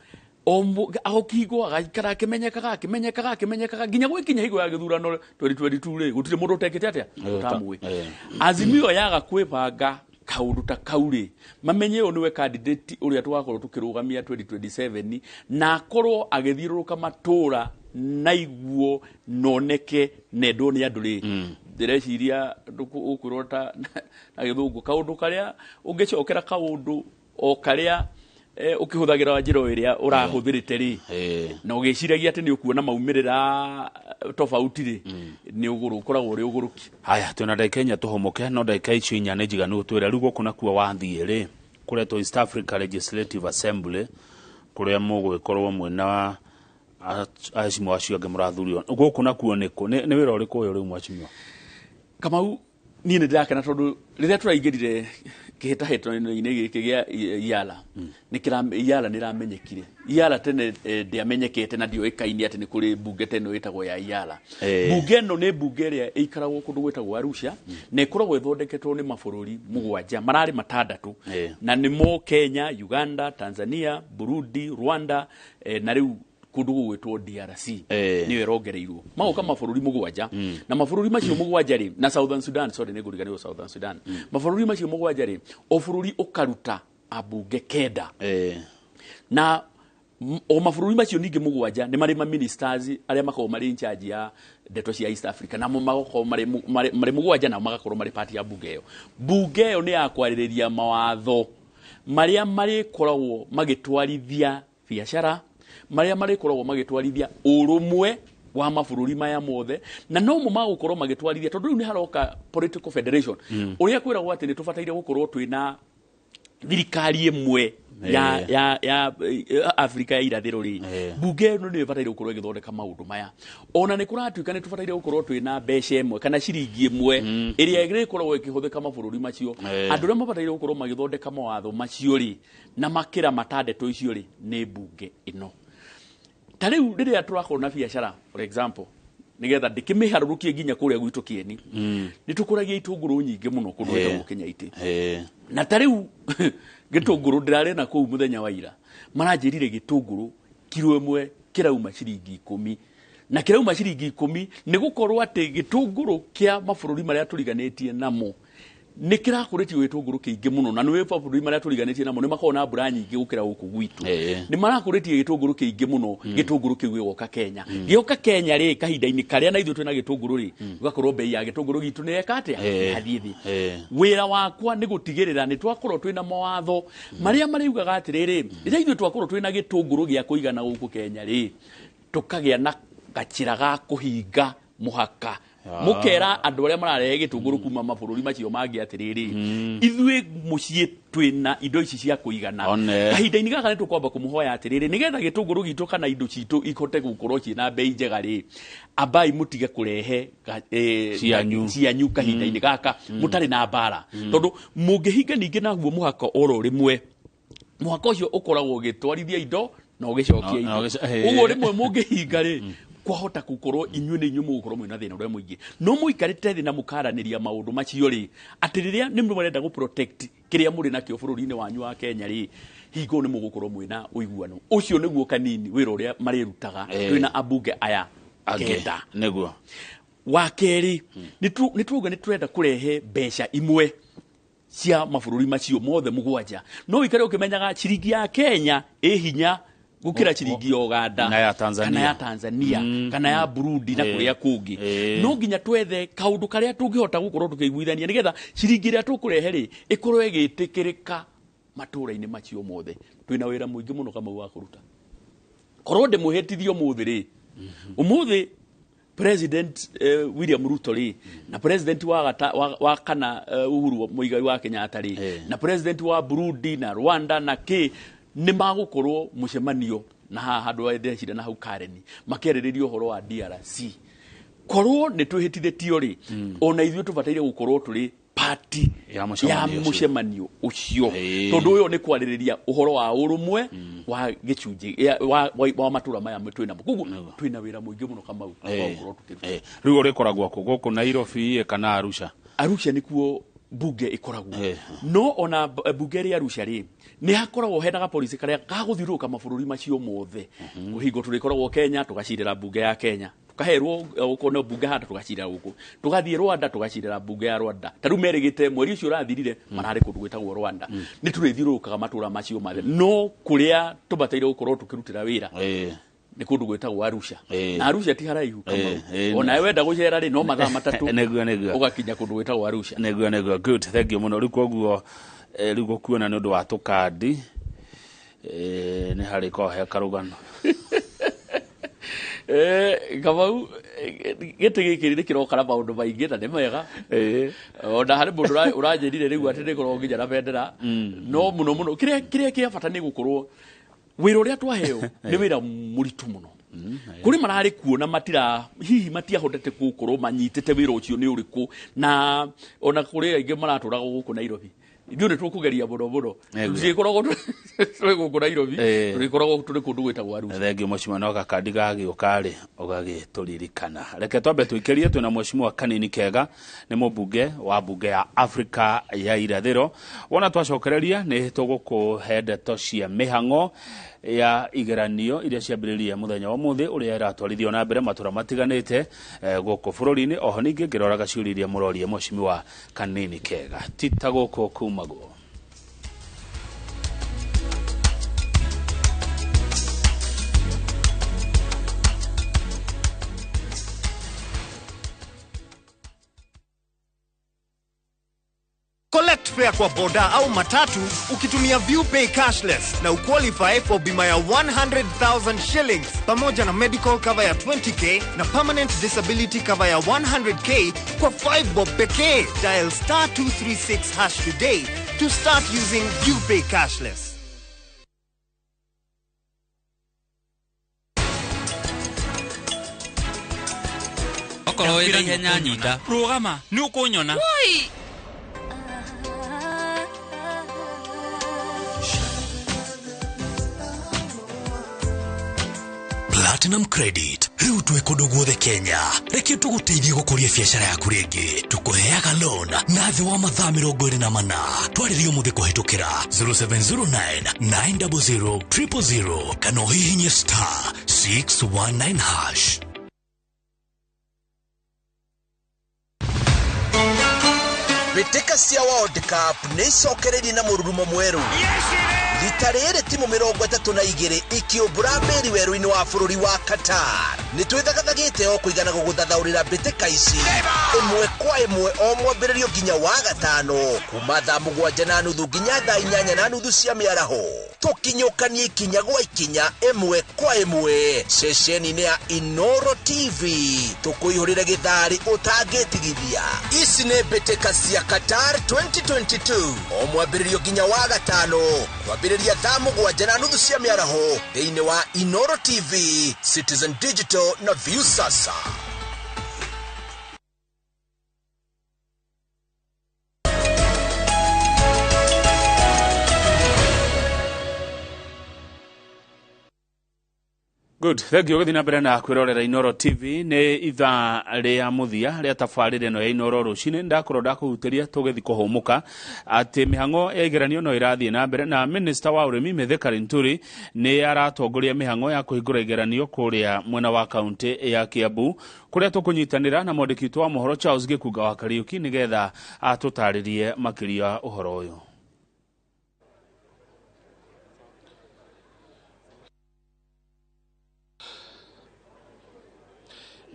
o kĩhingo agaikara akĩmenyekaga, akĩmenyekaga, akĩmenyekaga, nginya gwĩkinya hingo ya gĩthurano 2022 rĩ, gũtirĩ mũndũ ũtekĩte atĩa ũtamũĩ. Azimio yaga kwĩbanga kaũndũ ta kau rĩ, mamenye ũyũ nĩwe candidate ũrĩa tũgakorwo tũkĩrũgamia 2027, na akorwo agĩthiũrũrũka matũra na iguo noneke nendwo nĩ andũ rĩ, ndĩreciria ũkwĩrwo ta na gĩthũngũ kaũndũ karĩa ũngĩcokera kaũndũ o karĩa ũkĩhũthagĩra njĩra o ĩrĩa ũrahũthĩrĩte rĩ, na ũgĩciragia atĩ nĩ ũkuona maumĩrĩra tofauti rĩ, nĩ ũgũrũ ũkoragwo ũrĩ ũgũrũki. Haya, twĩna ndagĩka 4 tũhomoke, no ndagĩka icio 4 nĩ njiganu twĩre rĩu gũkũ nakuo wathiĩ rĩ, kũretwo East Africa Legislative Assembly, kũrĩa mũgũgĩkorwo mwĩna aheshimiwa acio angĩ mũrathurio gũkũ nakuo nĩkũ? Nĩ wĩra ũrĩkũ ũyũ rĩu, mheshimiwa? Kamau, Niĩ nĩ ndĩrakena tondũ rĩrĩa tũraingĩrire kĩhĩtahĩtano-inĩ gĩkĩ gĩa IALA, IALA nĩ ĩramenyekire. IALA tene ndĩamenyekete na ndĩoĩkaine atĩ nĩ kũrĩ mbunge ta ĩno ĩtagwo ya IALA. Mbunge ĩno nĩ mbunge ĩrĩa ĩikaragwo kũndũ gwĩtagwo Arusha, na ĩkoragwo ĩthondeketwo nĩ mabũrũri 7, mararĩ 6, na nĩmo Kenya, Uganda, Tanzania, Burundi, Rwanda, na rĩu kũndũ gũgwĩtwo DRC nĩyo ĩrongereirwo. Magoka mabũrũri 7, na mabũrũri macio 7 rĩ, na Southern Sudan, sorry, nĩ ngũriganĩrwo Southern Sudan. Mabũrũri macio 7 rĩ, o bũrũri ũkaruta ambunge 9. Na o mabũrũri macio ningĩ 7 nĩ marĩ ma ministers arĩa makoragwo marĩ in charge ya ndeto cia East Africa, namo magakorwo marĩ 7, nao magakorwo marĩ part ya mbunge ĩyo. Mbunge ĩyo nĩ ya kwarĩrĩria mawatho marĩa marĩkoragwo magĩtwarithia biacara, marĩa marĩkoragwo magĩtwarithia ũrũmwe wa mabũrũri maya mothe, na no mo magũkorwo magĩtwarithia, tondũ rĩu nĩ haroka political federation. Ũrĩa kwĩragwo atĩ nĩ tũbataire gũkorwo twĩna thirikari ĩmwe ya Afrika ya irathĩro rĩ, mbunge ĩno nĩyo ĩbataire gũkorwo ĩgĩthondeka maũndũ maya. Ona nĩ kũratuĩka nĩ tũbataire gũkorwo twĩna mbeca ĩmwe kana ciringi ĩmwe ĩrĩa ĩrĩkoragwo ĩkĩhũthĩka mabũrũri macio. Andũ arĩa mabataire gũkorwo magĩthondeka mawatho macio rĩ, na makĩra matandeto icio rĩ, nĩ mbunge ĩno. Ta rĩu rĩrĩa tũrakorwo na biacara, for example, nĩgetha ndĩkĩmĩharũrũkie nginya kũrĩa gwitũ Kĩeni, nĩ tũkũragia itũngũrũ nyingĩ mũno kũndũ gwĩtagwo Kĩnyaitĩ. Na ta rĩu gĩtũngũrũ ndĩrarĩ na kũu mũthenya wa ira, maranjĩrire gĩtũngũrũ kiro ĩmwe kĩrauma ciringi 10, na kĩrauma ciringi 10 nĩ gũkorwo atĩ gĩtũngũrũ kĩa mabũrũri marĩa tũriganĩtie namo nĩ kĩrakũrĩtio gĩtũngũrũ kĩingĩ mũno, na nĩ mabũrũri marĩa tũriganĩtie namo nĩ makoragwo na mbura nyingĩ gũkĩra gũkũ gwitũ. Nĩ marakũrĩtie gĩtũngũrũ kĩingĩ mũno, gĩtũngũrũ kĩu gĩgoka Kenya. Gĩoka Kenya rĩ, kahinda-inĩ karĩa na ithuĩ twĩna gĩtũngũrũ rĩ, gũgakorwo bei ya gĩtũngũrũ gitũ nĩ yeka atĩa? Yathiĩ thĩ. Wĩra wakwa nĩ gũtigĩrĩra nĩ twakorwo twĩna mawatho marĩa marĩugaga atĩrĩrĩ, rĩrĩa ithuĩ twakorwo twĩna gĩtũngũrũ gĩa kũigana gũkũ Kenya rĩ, tũkagĩa na gacĩra ga kũhinga mũhaka. Mũkera andũ arĩa mararehe gĩtũngũrũ kuma mabũrũri macio mangĩ atĩrĩrĩ, ithuĩ mũciĩ twĩna indo ici cia kũigana. Kahinda-inĩ gaka nĩ tũkwamba kũmũhoya atĩrĩrĩ, nĩgetha gĩtũngũrũ gitũ kana indo citũ ihote gũkorwo ciĩna bei njega rĩ, ambai mũtige kũrehe Cianyu. cianyu kahinda-inĩ gaka mũtarĩ na mbara. Tondũ mũngĩhinga ningĩ naguo mũhaka oro rĩmwe, mũhaka ũcio ũkoragwo ũgĩtwarithia indo na ũgĩcokia indo. Ũguo rĩmwe mũngĩhinga rĩ, kwahota gũkorwo inyuĩ nĩ inyuĩ mũgũkorwo mwĩna thĩna ũrĩa mũingĩ. No mũikarĩte thĩ na mũkaranĩria maũndũ macio rĩ, atĩ rĩrĩa nĩ mũrenda gũ protect kĩrĩa mũrĩ nakĩo bũrũri-inĩ wanyu wa Kenya rĩ, hingo nĩ mũgũkorwo mwĩna ũiguano. Ũcio nĩguo kanini wĩra ũrĩa marĩrutaga twĩna ambunge aya Angĩ. 9. Nĩguo. Wa kerĩ, nĩ twauga nĩ tũrenda kũrehe mbeca imwe cia mabũrũri macio mothe 7. No ũikare ũkĩmenyaga ciringi ya Kenya ĩ hinya gũkĩra ciringi ya Uganda, Na ya Tanzania. kana ya Tanzania, kana ya Burundi na kũrĩa kũngĩ. No nginya twethe kaũndũ karĩa tũngĩhota gũkorwo tũkĩiguithania nĩgetha ciringi ĩrĩa tũkũrehe rĩ ĩkorwo ĩgĩtĩkĩrĩka matũũra-inĩ macio mothe. Twĩna wĩra mũingĩ mũno Kamau wa kũruta. Korwo ndĩmũhĩtithie ũmũthĩ rĩ, ũmũthĩ President William Ruto rĩ, na President wa kana Uhuru Muigai wa Kenyatta rĩ, na President wa Burundi na Rwanda na kĩ, nĩ magũkorwo mũcemanio na haha handũ ndĩrecira na hau Karen, makĩarĩrĩria ũhoro wa DRC. Korwo nĩ twĩhĩtithĩtio rĩ, ona ithuĩ tũbataire gũkorwo tũrĩ party Ya mũcemanio ya ũcio. mũcemanio ũcio. Tondũ ũyũ nĩ kwarĩrĩria ũhoro wa ũrũmwe wa gĩcunjĩ, ya, wa, wa, wa matũra maya twĩ namo. Koguo twĩna wĩra mũingĩ mũno Kamau, wa gũkorwo tũkĩruta. Rĩu ũrĩkoragwo kũ? Gũkũ Nairobi kana Arusha? Arusha nĩkuo bunge ĩkoragwo. No ona bunge ĩrĩ Arusha rĩ, nĩ hakoragwo hena gapolisi karĩa gagũthiũrũrũka mabũrũri macio mothe. Kũhingo tũrĩkoragwo Kenya, tũgacirĩra bunge ya Kenya. Tukaherwo gũkũ no bunge handũ tũgacirĩra gũkũ. Tũgathiĩ Rwanda tũgacirĩra bunge ya Rwanda. Ta rĩu merĩgĩte mweri ũcio ũrathirire, mararĩ kũndũ gwĩtagwo Rwanda. Nĩ tũrĩthiũrũrũkaga matũra macio mothe. No kũrĩa tũbataire gũkorwo tũkĩrutĩra wĩra nĩ kũndũ gwĩtagwo Arusha. Na Arusha ti haraihu Kamau. Ona wenda gũcera rĩ, no mathaa 3. Nĩguo, nĩguo. Ũgakinya kũndũ gwĩtagwo Arusha. Nĩguo, nĩguo. Good, thank you mũno. Rĩu koguo rĩu gũkuona nĩ ũndũ wa tũkandi, nĩ harĩ korwo he karũgano. Kamau, gĩtĩ gĩkĩ nĩ kĩroka na maũndũ maingĩ na nĩ mega. Ona harĩ mũndũ ũranjĩrire rĩu atĩ nĩ ngoragwo nginya na bendera. No mũno mũno, kĩrĩa kĩa bata nĩ gũkorwo wĩra ũrĩa twaheo nĩ wĩra mũritũ mũno. Kuri marari kuo na matira hihi matiahotete gukorwo manyitite wira ucio ni uriku, na ona kuri aingi maraturaga guku Nairobi. Ithuĩ nĩ tũkũgeria mũno mũno, tũtikoragwo tũrĩ gũkũ Nairobi, tũrĩkoragwo tũrĩ kũndũ gwĩtagwo Arusha. Thengio mheshimiwa, no gakandi gagĩũka rĩ ũgagĩtũririkana. Reke twambe tũikĩrie, twĩna mheshimiwa Kanini Kega, nĩ mũmbunge wa mbunge ya Afrika ya Irathĩro. Wona twacokereria nĩ tũgũkũhe ndeto cia mĩhang'o ya igeranio iria ciambĩrĩria mũthenya wa ũmũthĩ ũrĩa ĩratwarithio na mbere matũra matiganĩte gũkũ bũrũri-inĩ. Oho ningĩ ngĩroraga ciũria iria mũroria mheshimiwa Kanini Kega, ti ta gũkũ kumagwo. Collect fare kwa boda au matatu ukitumia ViewPay cashless na uqualify for bima ya 100,000 shillings pamoja na medical cover ya 20k na permanent disability cover ya 100k kwa 5 bob pekee. Dial star 236 hash today to start using ViewPay cashless. Okorwo wĩ na ihenya nyita. Rũgama, nĩ ũkũnyona. Woi! Platinum Credit riu twi kundu guothe Kenya. Reke tuguteithie gukuria biacara yaku ringi. Tukuheaga loan na thi wa mathaa 24. Twaririe umuthi kuhitukira 0709 900 000 kana uhihinye star 619 hash. Mbĩtĩka cia World Cup nĩ icokereirie na mũrurumo mwerũ. Rita rĩrĩ timu 32 ikĩũmbũra mbĩri werũ-inĩ wa bũrũri wa Qatar. Nĩ twĩthagathagĩte o kũigana gũgũthathaũrĩra mbĩtĩka ici ĩmwe kwa ĩmwe o mwambĩrĩrio nginya wa gatano kuma thaa 7:30 nginya thaa 8:30 cia mĩaraho. Tũkinyũkanie ikinya gwa ikinya ĩmwe kwa ĩmwe ceceni-inĩ ya Inoro TV, tũkũihũrĩre gĩtharĩ ũtangĩtigithia. Ici nĩ mbĩtĩka cia Qatar 2022 o mwambĩrĩrio nginya wa gatano kwambĩrĩria thaa 7:30 cia mĩaraho thĩinĩ wa Inoro TV, Citizen Digital na Viusasa. Good, thank you. Gũthiĩ na mbere na kwĩrorera Inoro TV. Nĩ ithaa rĩa mũthia rĩa tabarĩra ĩno ya Inoro rũcinĩ. Ndakorwo ndakũhutĩria tũgĩthiĩ kũhũmũka atĩ mĩhang'o ya igeranio no ĩrathiĩ na mbere, na Minister wa ũrĩmi Mithika Linturi nĩ aratongoria mĩhang'o ya kũhingũra igeranio kũrĩa mwena wa kaunti ya Kiambu, kũrĩa tũkũnyitanĩra na mwandĩki witũ wa mohoro Charles Gĩkunga wa Kariũki nĩgetha atũtarĩrie makĩria ũhoro ũyũ.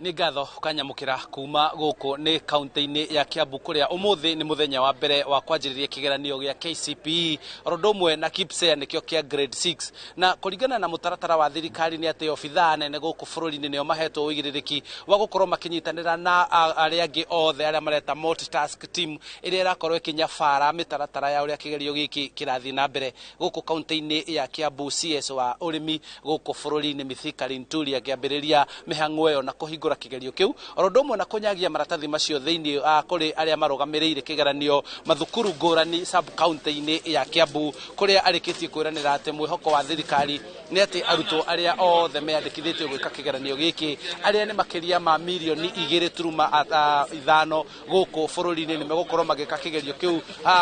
Nĩ ngatho kanyamũkĩra kuma gũkũ nĩ kaunti-inĩ ya Kiambu kũrĩa ũmũthĩ nĩ mũthenya wa mbere wa kwanjĩrĩria kĩgeranio gĩa KCPE oro ũndũ ũmwe na KPSEA nĩkĩo kĩa grade 6. Na kũringana na mũtaratara wa thirikari nĩ atĩ obithaa nene gũkũ bũrũri-inĩ nĩo mahetwo ũigĩrĩrĩki wa gũkorwo makĩnyitanĩra na arĩa angĩ othe arĩa mareta multitask team ĩrĩa ĩrakorwo ĩkĩnyabara mĩtaratara ya ũrĩa kĩgerio gĩkĩ kĩrathiĩ na mbere gũkũ kaunti-inĩ ya Kiambu. CS wa ũrĩmi gũkũ bũrũri-inĩ Mithika Linturi akĩambĩrĩria mĩhang'o ĩyo na kũhingũra kĩgerio kĩu oro ũndũ ũmwe na kũnyagia maratathi macio thĩinĩ kũrĩ arĩa marũgamĩrĩire kĩgeranio mathukuru ngũrani sub county-inĩ ya Kiambu, kũrĩa arĩkĩtie kwĩranĩra atĩ mwĩhoko wa thirikari nĩ atĩ arutwo arĩa othe meyandĩkithĩtio gwĩka kĩgeranio gĩkĩ arĩa nĩ makĩria ma mirioni 2.5 gũkũ bũrũri-inĩ nĩ megũkorwo magĩka kĩgerio kĩu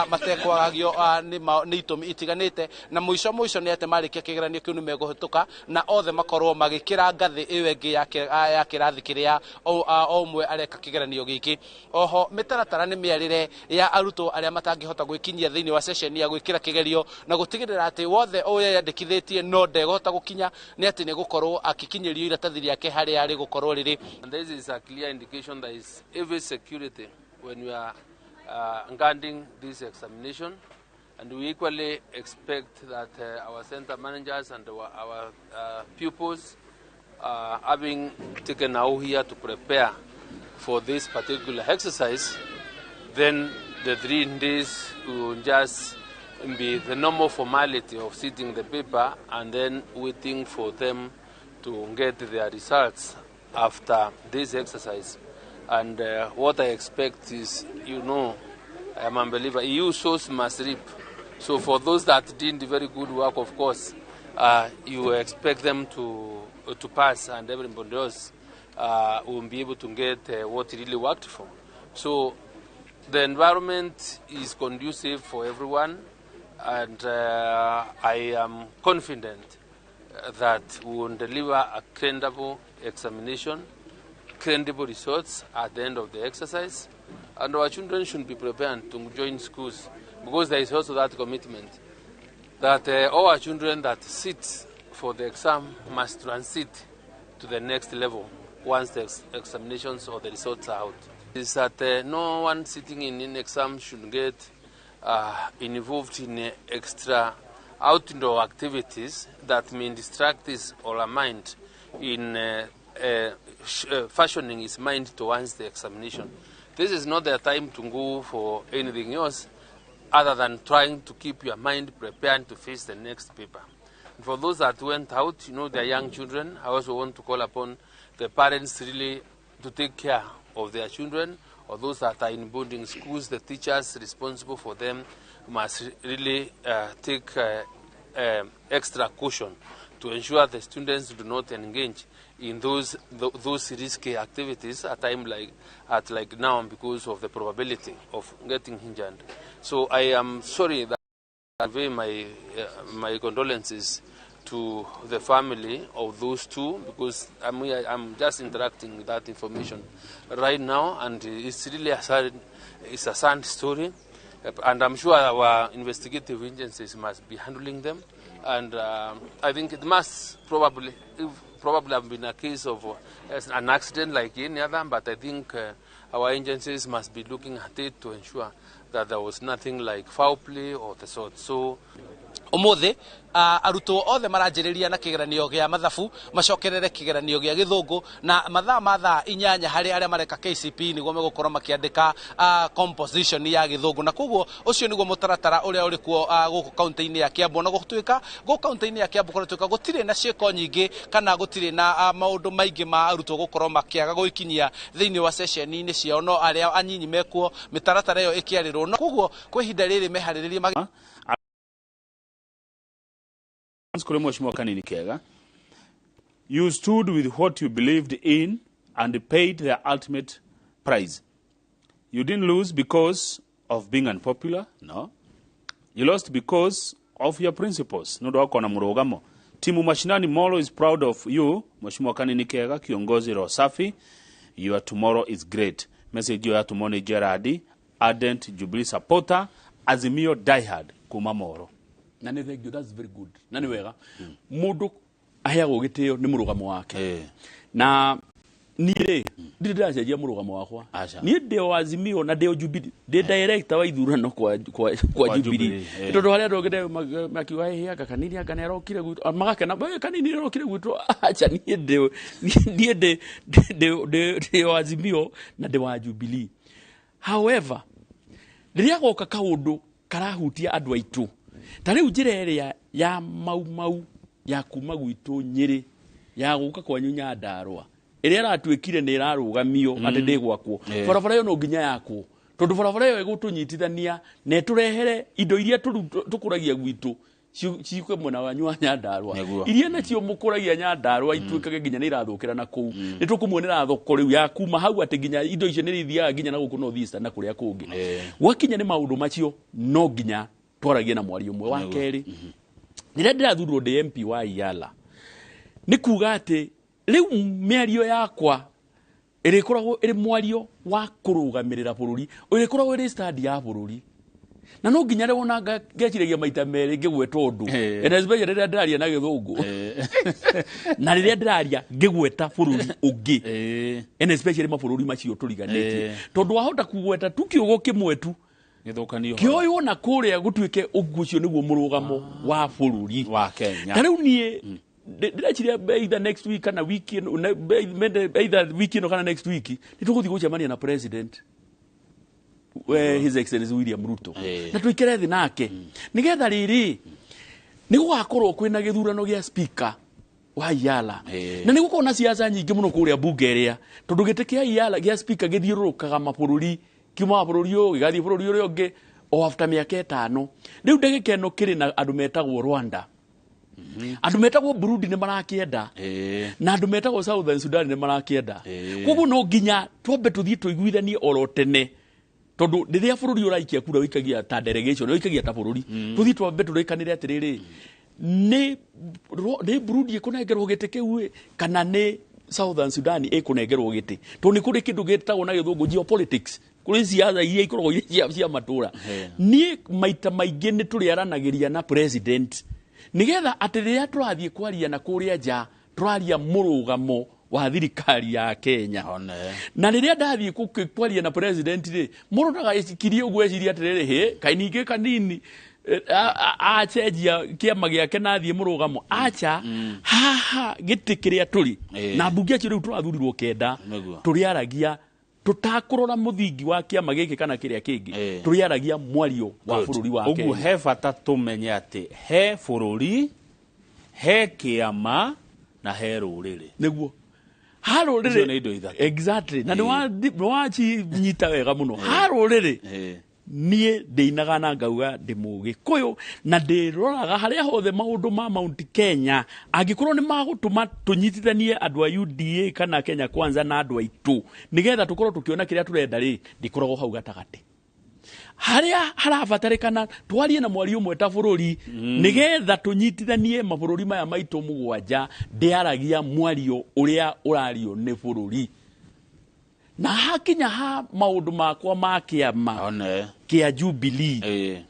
matekwagagio nĩ itũmi itiganĩte, na mũico mũico nĩ atĩ marĩkia kĩgeranio kĩu nĩ megũhĩtũka na othe makorwo magĩkĩra ngathĩ ĩyo ĩngĩ ya kĩrathi kĩrĩa o ũmwe areka kĩgeranio gĩkĩ. Oho mĩtaratara nĩ mĩarĩre ya arutwo arĩa matangĩhota gwĩkinyia thĩinĩ wa session ya gwĩkĩra kĩgerio na gũtigĩrĩra atĩ wothe ũrĩa yandĩkithĩtie no ndegũhota gũkinya nĩ atĩ nĩ gũkorwo akĩkinyĩrio iratathi rĩake harĩa rĩgũkorwo rĩrĩ. And this is a clear indication that is every security when we are guarding this examination, and we equally expect that our center managers and our pupils having taken out here to prepare for this particular exercise, then the 3 days will just be the normal formality of sitting the paper and then waiting for them to get their results after this exercise. And what I expect is, you know, I am a believer, you sows must reap. So for those that did very good work, of course, you expect them to pass, and everybody else will be able to get what really worked for. So the environment is conducive for everyone, and I am confident that we will deliver a credible examination, credible results at the end of the exercise, and our children should be prepared to join schools, because there is also that commitment that all our children that sit for the exam must transit to the next level once the examinations or the results are out. Is that no one sitting in an exam should get involved in extra outdoor activities that may distract his or her mind in fashioning his mind towards the examination. This is not the time to go for anything else other than trying to keep your mind prepared to face the next paper. And for those that went out, you know, they're young children. I also want to call upon the parents really to take care of their children, or those that are in boarding schools, the teachers responsible for them must really take extra caution to ensure the students do not engage in those risky activities at time like now, because of the probability of getting injured. So I am sorry that I convey my condolences to the family of those two, because I'm just interacting with that information right now, and it's really a sad story, and I'm sure our investigative agencies must be handling them. And I think it must probably have been a case of an accident like any other, but I think our agencies must be looking at it to ensure that there was nothing like foul play or the sort. So Umuthi arutwo othe maranjĩrĩria na kĩgeranio gĩa mathabu macokerere kĩgeranio gĩa gĩthũngũ na mathaa ma thaa 8 harĩ arĩa mareka KCPE nĩguo megũkorwo makĩandĩka composition ya gĩthũngũ, na koguo ũcio nĩguo mũtaratara ũrĩa ũrĩ kuo gũkũ kaunti-inĩ ya Kiambu. Na gũtuĩka gũkũ kaunti-inĩ ya Kiambu kũratuĩka gũtirĩ na ciĩko nyingĩ kana gũtirĩ na maũndũ maingĩ ma arutwo gũkorwo makĩaga gũikinyia thĩinĩ wa session-inĩ ciao, no arĩa anyinyi mekuo mĩtaratara ĩyo ĩkĩarĩrwo, na koguo kwa ihinda rĩrĩ meharĩrĩrie. Mheshimiwa Kanini Kega, you stood with what you believed in and paid the ultimate price. You didn't lose because of being unpopular, no. You lost because of your principles. Nũndũ wa kuona mũrũgamo. Timu Mashinani Molo is proud of you, Mheshimiwa Kanini Kega, kiongozi roho safi. Your tomorrow is great. Message ya tumone Gerard, ardent Jubilee supporter, Azimio diehard kuma Moro. Na nĩ thank you, that's very good. Na nĩ wega mũndũ aheagwo gĩtĩo nĩ mũrũgamo wake. Na niĩ rĩ ndirĩ ndĩracenjia mũrũgamo wakwa. Niĩ ndĩ o Azimio na ndĩ o Jubilee, ndĩ director wa ithurano kwa Jubilee, tondũ harĩa andũ angĩ makiuga hĩ anga Kanini anga nĩarokire gwitũ, magakena Kanini nĩarokire gwitũ. Acha, niĩ ndĩ o Azimio na ndĩ wa Jubilee. However, rĩrĩa goka kaũndũ karahutia andũ aitũ, ta rĩu njĩra ĩrĩa ya Mau Mau ya kuma gwitũ Nyĩrĩ ya gũka kwanyu Nyandarũa ĩrĩa ĩratuĩkire nĩ ĩrarũgamio atĩ ndĩgwakwo, barabara ĩyo no nginya yakwo, tondũ barabara ĩyo ĩgũtũnyitithania na ĩtũrehere indo iria tũkũragia gwitũ ciuke mwena wanyu wa Nyandarũa, iria nacio mũkũragia Nyandarũa ituĩkage nginya nĩ irathũkĩra na kũu. Nĩ tũkũmuonera thoko rĩu ya kuma hau atĩ nginya indo icio nĩ ithiaga nginya na gũkũ North Eastern na kũrĩa kũngĩ. Gwakinya nĩ maũndũ macio no nginya twaragie na mwario ũmwe. Wa kerĩ, rĩrĩa ndĩrathurwo ndĩ MP wa Iyala, nĩ kuga atĩ rĩu mĩario yakwa ĩrĩkoragwo ĩrĩ mwario wa kũrũgamĩrĩra bũrũri, ĩrĩkoragwo ĩrĩ stand ya bũrũri, na no nginya rĩu ona ngeciragia maita merĩ ngĩgweta ũndũ, and especially rĩrĩa ndĩraria na gĩthũngũ na rĩrĩa ndĩraria ngĩgweta bũrũri ũngĩ, and especially mabũrũri macio tũriganĩtie, tondũ wahota kũgweta tu kiugo kĩmwe tu kĩoywo na kũrĩa gũtuĩke ũguo ũcio nĩguo mũrũgamo wa bũrũri wa Kenya. Ta rĩu niĩ ndĩreciria either next week kana wiki either wiki ĩno kana next week nĩ tũgũthiĩ gũcemania na president His Excellency William Ruto na tũikare thĩ nake nĩgetha rĩrĩ nĩ gũgakorwo kwĩna gĩthurano gĩa speaker wa Iala na nĩ gũkorwo na siasa nyingĩ mũno kũrĩa bunge ĩrĩa tondũ gĩtĩ kĩa Iala gĩa speaker gĩthiũrũrũkaga mabũrũri kiumaga bũrũri ũyũ gĩgathiĩ bũrũri ũrĩa ũngĩ o after mĩaka 5. Rĩu ndagĩka ĩno kĩrĩ na andũ metagwo Rwanda, andũ metagwo Burundi nĩ marakĩenda, na andũ metagwo Southern Sudan nĩ marakĩenda. Koguo no nginya twambe tũthiĩ tũiguithanie oro tene tondũ rĩrĩa bũrũri ũraikia kura ũikagia ta delegation, ũikagia ta bũrũri. Tũthiĩ twambe tũrĩkanĩre atĩrĩrĩ, nĩ Burundi ĩkũnengerwo gĩtĩ kĩu kana nĩ Southern Sudan ĩkũnengerwo gĩtĩ, tondũ nĩ kũrĩ kĩndũ gĩtagwo na gĩthũngũ geopolitics, kũrĩ siasa iria ikoragwo irĩ cia matũra. Niĩ maita maingĩ nĩ tũrĩaranagĩria na president nĩgetha atĩ rĩrĩa tũrathiĩ kwaria na kũrĩa nja tũraria mũrũgamo wa thirikari ya Kenya. Na rĩrĩa ndathiĩ kwaria na president rĩ, mũndũ ndagacikirie ũguo ecirie atĩrĩrĩ, hĩ kaĩ ningĩ kanini acenjia kĩama gĩake na athiĩ mũrũgamo. Acha, haha gĩtĩ kĩrĩa tũrĩ na mbunge acio rĩu tũrathurirwo 9, tũrĩaragia tũtakũrora mũthingi wa kĩama gĩkĩ kana kĩrĩa kĩngĩ, tũrĩaragia mwario wa bũrũri wa Kenya. Ũguo he bata tũmenye atĩ he bũrũri, he kĩama na he rũrĩrĩ. Nĩguo ha rũrĩrĩ, exactly, na nĩ wacinyita wega mũno. Ha rũrĩrĩ niĩ ndĩinaga na ngauga ndĩ Mũgĩkũyũ na ndĩroraga harĩa hothe maũndũ ma Mount Kenya angĩkorwo nĩ magũtũma tũnyitithanie andũ a UDA kana Kenya Kwanza na andũ aitũ nĩgetha tũkorwo tũkĩona kĩrĩa tũrenda rĩ, ndĩkoragwo hau gatagatĩ. Harĩa harabatarĩkana twarie na mwario ũmwe ta bũrũri nĩgetha tũnyitithanie mabũrũri maya maitũ 7, ndĩaragia mwario ũrĩa ũrario nĩ bũrũri. Na hakinya ha maũndũ makwa ma kĩama kĩa Jubilee,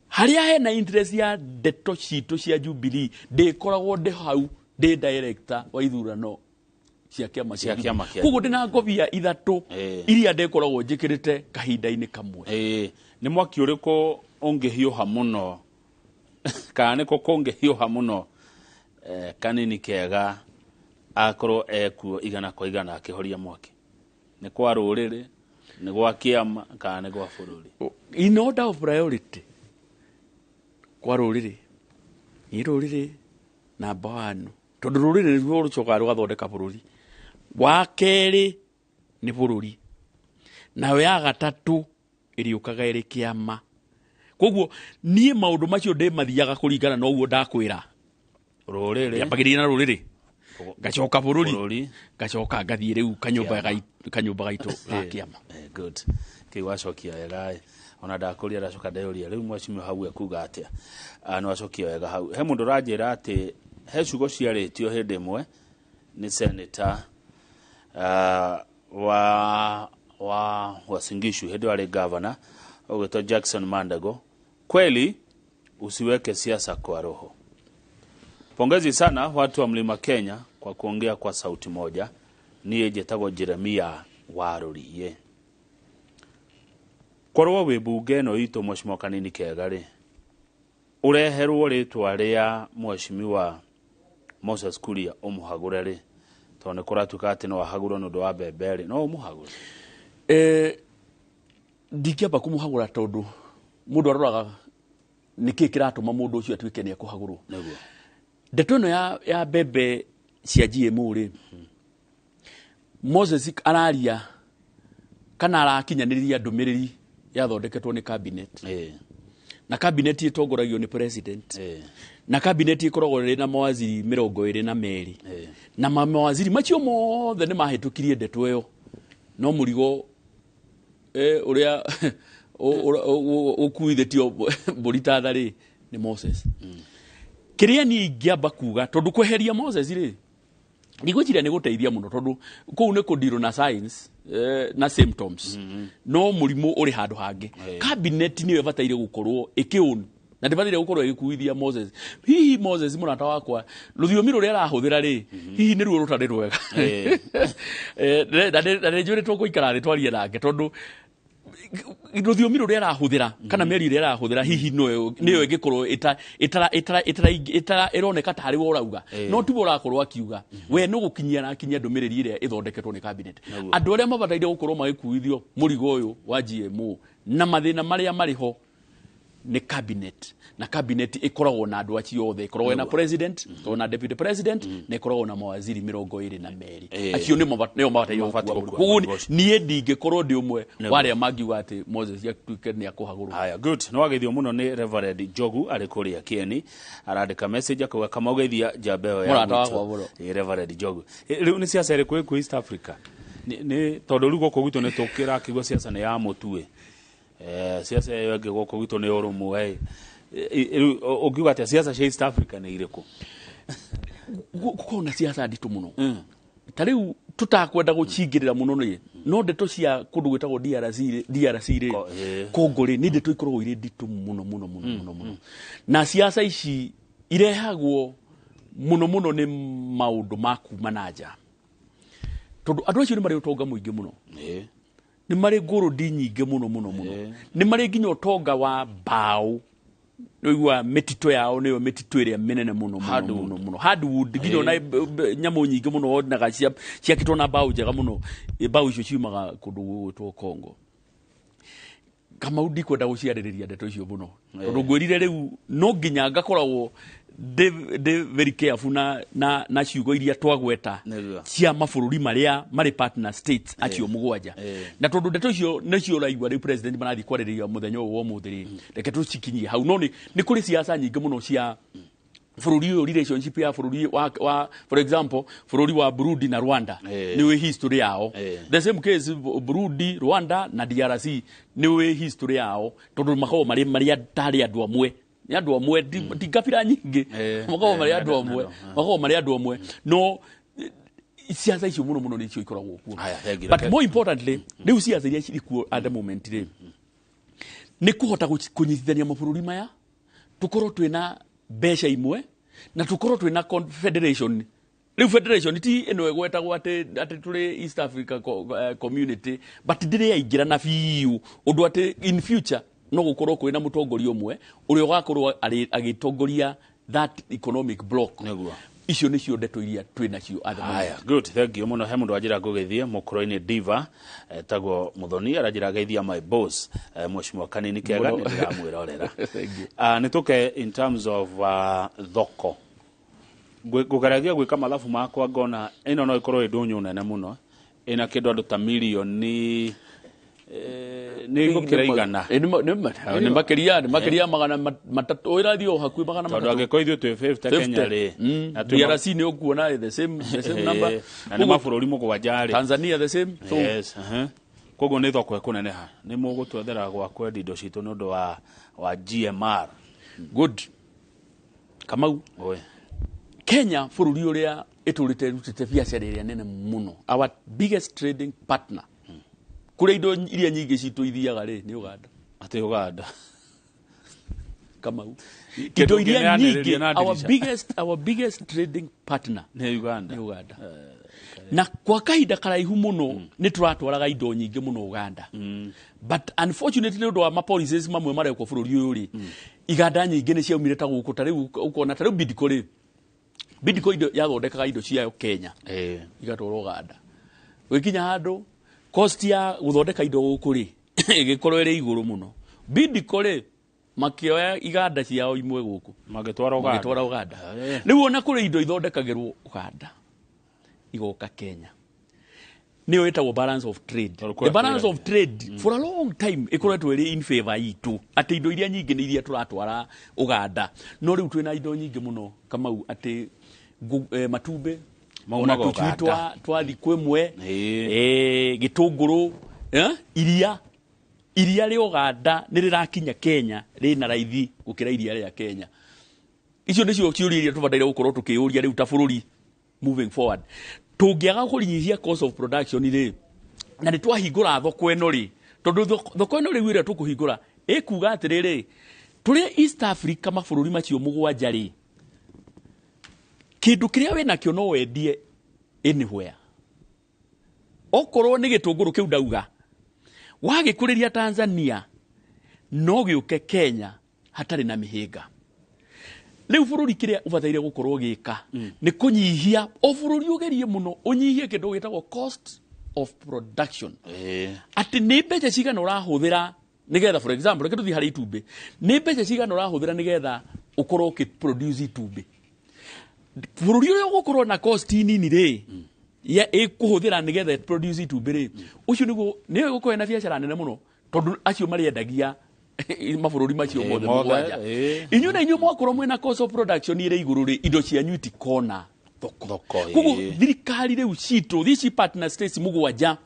harĩa hena interest ya ndeto citũ cia Jubilee, ndĩkoragwo ndĩ hau ndĩ director wa ithurano cia kĩama cia Jubilee. Koguo ndĩna ngobia 3 iria ndĩkoragwo njĩkĩrĩte kahinda-inĩ kamwe. Nĩ mwaki ũrĩkũ ũngĩhiũha mũno kana nĩkũ kũngĩhiũha mũno kanini kega akorwo ekuo 100 kwa 100 akĩhoria mwaki? Nĩ kwa rũrĩrĩ, nĩ gwa kĩama kana nĩ gwa bũrũri? In order of priority, kwa rũrĩrĩ nĩ rũrĩrĩ namba 1, tondũ rũrĩrĩ nĩruo rũcokaga rũgathondeka bũrũri. Wa kerĩ nĩ bũrũri, nayo ya gatatũ ĩrĩũkaga ĩrĩ kĩama. Koguo niĩ maũndũ macio ndĩmathiaga kũringana na ũguo ndakwĩra. Rũrĩrĩ ndĩambagĩrĩria na rũrĩrĩ, ngacoka bũrũri, ngacoka ngathiĩ rĩu kanyũmba gaitũ ga kĩama. Good. Kĩu wacokia wega. Ona ndakũria ndacoka ndeyũria rĩu mheshimiwa hau ekuga atĩa. Nĩ wacokia wega hau. He mũndũ ũranjĩra atĩ he ciugo ciarĩtio hĩndĩ ĩmwe nĩ senator wa Uasin Gishu hĩndĩ ĩyo arĩ governor ũgwĩtwo Jackson Mandago, kweli usiweke siasa kwa roho. Pongezi sana watu wa Mlima Kenya kwa kuongea kwa sauti moja. Niĩ njĩtagwo Jeremia Warũriĩ. Korwo wĩ bunge ĩno itũ mheshimiwa Kanini Kega rĩ, ũreherwo rĩtwa rĩa mheshimiwa Moses Kuria ũmũhagũre rĩ, tondũ nĩ kũratuĩka atĩ no ahagũrwo nĩ ũndũ wa mbembe rĩ, no ũmũhagũre? Ndingĩamba kũmũhagũra tondũ mũndũ aroraga nĩkĩĩ kĩratũma mũndũ ũcio atuĩke nĩ ekũhagũrwo. Nĩguo. Ndeto ĩno ya mbembe cia GMO rĩ, Moses araria kana arakinyanĩria ndũmĩrĩri yathondeketwo nĩ cabinet. Na cabinet ĩtongoragio nĩ president. Na cabinet ĩkoragwo ĩrĩ na mawaziri 22. Na mawaziri macio mothe nĩ mahĩtũkirie ndeto ĩyo. No mũrigo ũrĩa ũkuithĩtio mbũri ta tha rĩ nĩ Moses. Kĩrĩa niĩ ingĩamba kuga tondũ kweheria Moses rĩ, ndigwĩciria nĩ gũteithia mũno tondũ kũu nĩ kũndirwo na science na symptoms. No mũrimũ ũrĩ handũ hangĩ. Cabinet nĩyo ĩbataire gũkorwo ĩkĩown na ndĩbataire gũkorwo ĩgĩkuithia Moses. Hihi Moses mũrata wakwa rũthiomi rũrĩa arahũthĩra rĩ, hihi nĩruo rũtarĩ rwega. Na nĩnjũrĩtwo gũikara thĩ twarie nake tondũ rũthiomi rũrĩa arahũthĩra kana mĩario ĩrĩa arahũthĩra hihi nĩyo ĩngĩkorwo ĩroneka tarĩ we ũrauga, no tiwe ũrakorwo akiuga. We nĩ gũkinyia arakinyia ndũmĩrĩri ĩrĩa ĩthondeketwo nĩ cabinet. Andũ arĩa mabataire gũkorwo magĩkuithio mũrigo ũyũ wa GMO na mathĩna marĩa marĩ ho Nĩ cabinet, na cabinet ĩkoragwo na andũ acio othe, ĩkoragwo na president, ĩkoragwo na deputy president, na ĩkoragwo na mawaziri 22. Acio nĩmo nĩo mabataire Mabatiĩ gũkua gũkua mũrigo. Koguo mũrigo ũcio. Niĩ ndingĩkorwo ndĩ ũmwe wa arĩa mangiuga atĩ Moses atuĩke nĩ akũhagũrwo. Haya, good. Nĩ wageithio mũno nĩ Reverend Njogu arĩ kũrĩa Kieni. Arandĩka message akauga kama ũgeithia njamba ĩyo ya Mũrata gwitũ. wakwa mũno. Ĩ, Reverend Njogu. Rĩu nĩ ciaca ĩrĩkũ ĩkuo East Africa? Nĩ tondũ rĩu gũkũ gwitũ nĩ tũkĩrakĩigua ciaca nĩ ya mũtuĩ. Ciaca ĩyo ĩngĩ gũkũ gwitũ nĩ ũrũmwe. Rĩu ũngiuga atĩa, ciaca cia East Africa nĩ irĩkũ? Gũkorwo na ciaca nditũ mũno ta rĩu tũtakwenda gũcingĩrĩra mũno rĩ, no ndeto cia kũndũ gwĩtagwo DRC rĩ, DRC rĩ, Congo rĩ, nĩ ndeto ikoragwo irĩ nditũ mũno mũno mũno mũno mũno, na ciaca ici irehagwo mũno mũno nĩ maũndũ ma kuma na nja, tondũ andũ acio nĩ marĩ ũtonga mũingĩ mũno, nĩ marĩ ngũrũndi nyingĩ mũno mũno mũno, nĩ marĩ nginya ũtonga wa mbaũ. Nĩũiguaga mĩtitũ yao nĩyo mĩtitũ ĩrĩa mĩnene mũno mũno mũno mũno, hardwood, nginya ona nyamũ nyingĩ mũno wonaga ciakĩtwo na mbaũ njega mũno. Mbaũ icio ciumaga kũndũ gũgwĩtwo Congo. Kamau, ndikwenda gũciarĩrĩria ndeto icio mũno, tondũ ngwĩrire rĩu no nginya ngakoragwo ndĩ very careful na ciugo iria twagweta cia mabũrũri marĩa marĩ partner states acio 7. Na tondũ ndeto icio nĩcio ũraigua rĩu president marathiĩ kwarĩrĩria mũthenya ũyũ wa ũmũthĩ rĩ, reke tũcikinyie hau. No nĩ kũrĩ ciaca nyingĩ mũno cia bũrũri ũyũ, relationship ya bũrũri wa, for example, bũrũri wa Burundi na Rwanda, nĩ wĩ history yao. The same case, Burundi, Rwanda na DRC, nĩ wĩ history yao, tondũ makoragwo marĩ tarĩ andũ amwe, nĩ andũ amwe, ti kabira nyingĩ, makoragwo marĩ andũ amwe, makoragwo marĩ andũ amwe. No ciaca icio mũno mũno nĩcio ikoragwo kuo. Haya, thank you. But more importantly, rĩu ciaca iria cirĩ kuo at the moment rĩ, nĩ kũhota kũnyitithania mabũrũri maya, tũkorwo twĩna mbeca imwe na tũkorwo twĩna confederation. Rĩu federation ti ĩno ĩgwetagwo atĩ tũrĩ East Africa Community, but ndĩrĩ yaingĩrana biũ ũndũ atĩ in future no gũkorwo kwĩna mũtongoria ũmwe ũrĩa ũgakorwo agĩtongoria that economic block. Icio nĩcio ndeto iria twĩ nacio at the moment. Haya, good, thank you mũno. He mũndũ wanjĩra ngũgĩthiĩ mũkũrũ-inĩ diva etagwo Mũthoni, aranjĩra geithia my boss, Mheshimiwa Kanini Kega. Mũno. Nĩ ndĩramwĩrorera. Thank you. Nĩ tũke in terms of thoko. Ngũgeragia gwĩka mathabu makwa, ngona ĩno no ĩkorwo ĩ ndũnyũ nene mũno, ĩna kĩndũ andũ ta milioni nĩ gũkĩra 100. Nĩ makĩria 300, ĩrathiĩ o hakuhĩ magana Tondũ matatũ. angĩkorwo ithuĩ twĩ 50 Kenya rĩ, na twĩ DRC nĩ ũkuona the same number. Na nĩ mabũrũri 7 rĩ. Tanzania the same, so Yes, koguo nĩ thoko ĩkũneneha, nĩ mũgũtwethera gwa kwendia indo citũ nĩ ũndũ wa GMR. Good, Kamau. Oi. Kenya, bũrũri ũrĩa ĩtũrĩte ĩrutĩte biacara ĩrĩa nene mũno, our biggest trading partner, kũrĩa indo iria nyingĩ citũ ithiaga rĩ, nĩ Uganda. Atĩ Uganda? Kamau, Kĩndũ indo iria ũngĩneanĩrĩria nyingĩ, na our ndirica. biggest trading partner Nĩ Uganda. Nĩ Uganda. Na kwa kahinda karaihu mũno nĩ tũratwaraga indo nyingĩ mũno Uganda, but unfortunately, nĩ ũndũ wa mapolicies mamwe marekwo bũrũri ũyũ rĩ, iganda nyingĩ nĩ ciaumire ta gũkũ. Ta rĩu ũkona ta rĩu Bidco rĩ, Bidco indo yathondekaga indo ciayo Kenya, igatwarwo Uganda. Gũgĩkinya handũ cost ya gũthondeka indo gũkũ rĩ, ĩgĩkorwo ĩrĩ igũrũ mũno. Bidco rĩ, makĩoya iganda ciao imwe gũkũ, Magĩtwara Uganda. Magĩtwara Uganda. Rĩu ona kũrĩ indo ithondekagĩrwo Uganda igoka Kenya, nĩyo ĩtagwo balance of trade. Tondũ The balance of trade for a long time ĩkoretwo ĩrĩ in favor itũ, atĩ indo iria nyingĩ nĩ iria tũratwara Uganda. No rĩu twĩna indo nyingĩ mũno, Kamau, atĩ matumbĩ ona Maumaga tũcui Uganda. twa thikũ ĩmwe, gĩtũngũrũ, iria rĩa Uganda nĩ rĩrakinya Kenya rĩna raithi gũkĩra iria rĩa Kenya. Icio nĩcio ciũria iria tũbataire gũkorwo tũkĩũria rĩu ta bũrũri moving forward. Tũngĩaga kũnyihia cost of production rĩ, na nĩ twahingũra thoko ĩno rĩ, tondũ thoko ĩno rĩu ĩrĩa tũkũhingũra ĩkuga atĩrĩrĩ, tũrĩ East Africa, mabũrũri macio 7 rĩ, kĩndũ kĩrĩa wĩnakĩo no wendie anywhere. Okorwo nĩ gĩtũngũrũ kĩu ndauga wagĩkũrĩria Tanzania, no gĩũke Kenya hatarĩ na mĩhĩnga. Rĩu bũrũri kĩrĩa ũbataire gũkorwo gĩka nĩ kũnyihia, o bũrũri ũgerie mũno ũnyihie kĩndũ gĩtagwo cost of production, atĩ nĩ mbeca cigana ũrahũthĩra. Nigetha, for example, reke tũthiĩ harĩ itumbĩ, nĩ mbeca cigana ũrahũthĩra nigetha ũkorwo ũkĩ produce itumbĩ? Bũrũri ũrĩa ũgũkorwo na cost nini rĩ ya ĩkũhũthĩra nĩgetha produce itumbĩ rĩ, ũcio nĩguo nĩwe ũgũkorwo na biacara nene mũno, tondũ acio marĩendagia mabũrũri macio mothe mothe, mũgwanja. Inyuĩ na inyuĩ mwakorwo mwĩna cost of production ĩrĩ igũrũ rĩ, indo cianyu itikona thoko. Thoko, Koguo thirikari rĩu citũ ici partner states mũgwanja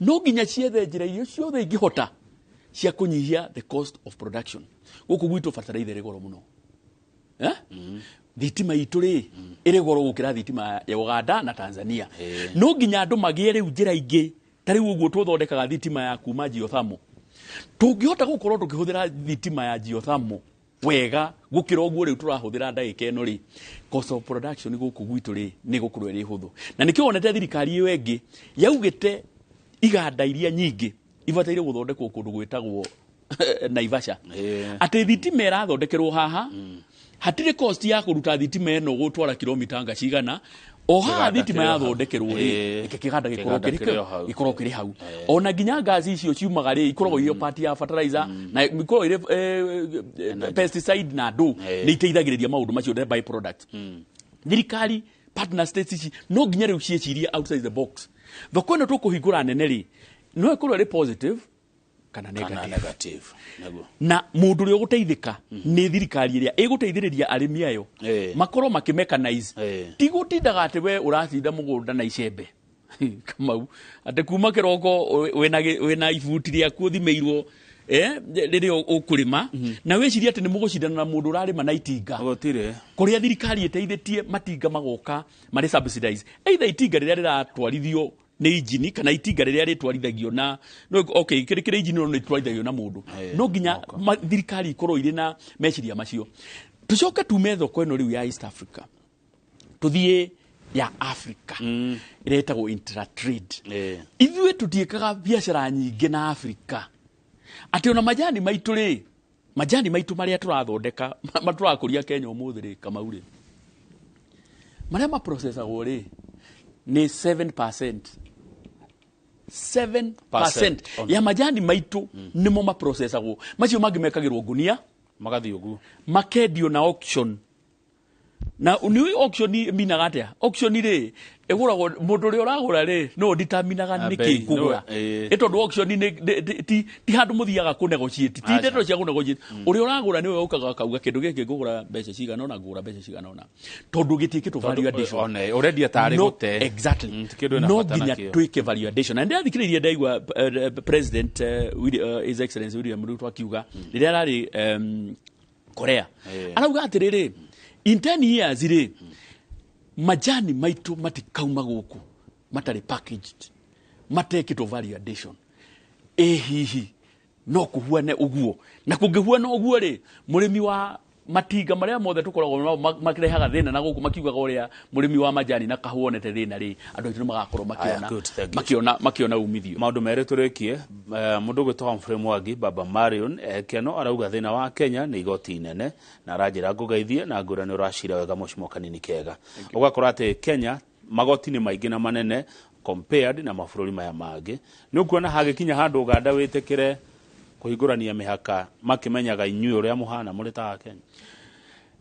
no nginya ciethe njĩra iria ciothe ingĩhota cia kũnyihia the cost of production. Gũkũ gwitũ bataraitha ĩrĩ goro mũno, eh? Thitima itũ rĩ ĩrĩ goro gũkĩra thitima ya Uganda na Tanzania. No nginya andũ magĩe rĩu njĩra ingĩ, ta rĩu ũguo tũthondekaga thitima ya kuma geothermal. Tũngĩhota gũkorwo tũkĩhũthĩra thitima ya geothermal wega gũkĩra ũguo rĩu tũrahũthĩra ndagĩka ĩno rĩ, cost of production gũkũ gwitũ rĩ nĩ gũkorwo ĩrĩ hũthũ. Na nĩkĩo wonete thirikari ĩyo ĩngĩ yaugĩte iganda iria nyingĩ ibataire gũthondekwo kũndũ gwĩtagwo Naivasha, atĩ thitima ĩrathondekerwo haha, hatirĩ cost ya kũruta thitima ĩno gũtwara kilomita nga cigana o haha. Kĩganda Thitima kĩrĩ o hau. yathondekerwo rĩ, reke kĩganda gĩkorwo Kĩganda kĩrĩ kĩrĩ o hau. gĩkorwo kĩrĩ hau. Ona nginya ngaci icio ciumaga rĩ, ikoragwo irĩ part ya fertilizer na ikoragwo irĩ pesticide na ndũ nĩ iteithagĩrĩria maũndũ macio, the by product. Thirikari partner states ici no nginya rĩu ciĩcirie outside the box. Thoko ĩno tũkũhingũra nene rĩ, no ĩkorwo ĩrĩ positive kana kana negative. Negative nĩguo. Na mũndũ ũrĩa ũgũteithĩka nĩ thirikari ĩrĩa ĩgũteithĩrĩria arĩmi ayo makorwo makĩmechanize. Ti gũtindaga atĩ we ũratinda mũgũnda na icembe, Kamau, atĩ kuma kĩroko wĩna ibuti rĩaku ũthimĩirwo rĩrĩa ũkũrĩma, na wĩcirie atĩ nĩ mũgũcindana na mũndũ ũrarĩma na itinga. Gũtirĩ. Kũrĩa thirikari ĩteithĩtie matinga magoka marĩ subsidize, either itinga rĩrĩa rĩratwarithio nĩ injini kana itinga rĩrĩa rĩtwarithagio na no, okay, kĩrĩ injini no rĩtwarithagio na mũndũ. No nginya thirikari ikorwo irĩ na meciria macio. Tũcoke tume thoko ĩno rĩu ya East Africa, tũthiĩ ya Africa ĩrĩa ĩtagwo intratrade. Ithuĩ tũtiĩkaga biacara nyingĩ na Africa, atĩ ona majani maitũ rĩ, majani maitũ marĩa tũrathondeka tũrakũria Kenya ũmũthĩ rĩ, Kamau rĩ, marĩa maprocessagwo rĩ nĩ 7%, 7% Percent. ya majani maitũ nĩmo maprocessagwo. Macio mangĩ mekagĩrwo ngunia, magathiĩ ũguo, makendio na auction. Na nĩ auction minaga atĩa? Auction rĩ, ĩgũragwo mũndũ ũrĩa ũragũra rĩ no determinaga Na nĩkĩ bei, ngũgũra. no, Ĩ tondũ auction nĩ ti handũ mũthiaga kũ negotiate, ti Aca. ndeto cia kũ negotiate. Ũrĩa ũragũra nĩwe ũkaga akauga kĩndũ gĩkĩ ngũgũra mbeca cigana ũna, ngũgũra mbeca cigana ũna, tondũ gĩtiĩkĩtwo value addition. One, ũrendia tarĩ No, gũte. Exactly. Ti kĩndũ ĩna No bata nginya nakĩo. twĩke value addition. Na ndĩrathikĩrĩirie ndaigua President His Excellency William Ruto akiuga rĩrĩa ararĩ Korea, arauga atĩrĩrĩ, in 10 years rĩ, majani maitũ matikauma gũkũ matarĩ packaged, matekĩtwo value addition. Ĩ hihi no kũhuane ũguo? Na kũngĩhuana ũguo rĩ, mũrĩmi wa matinga marĩa mothe tũkoragwo nao marehaga thĩna na gũkũ, makiugaga ũrĩa mũrĩmi wa majani na kahũa onete thĩna rĩ, andũ aitũ nĩ magakorwo Aya, makĩona good, thank you. makĩona umithio. Maũndũ merĩ tũrĩkie. Mũndũ ũgwĩtwo Humphrey Mwangi Baba Marion Keno arauga thĩna wa Kenya nĩ igoti inene, na aranjĩra ngũgeithie na ngwĩra nĩ ũracira wega mũcimo kanini kega. Ũgakora atĩ Kenya magoti nĩ maingĩ na manene compared na mabũrũri maya mangĩ. Nĩ ũkuona hagĩkinya handũ Uganda wĩtĩkĩre kũhingũrania mĩhaka makĩmenyaga inyuĩ ũrĩa mũhana mũrĩ ta Kenya?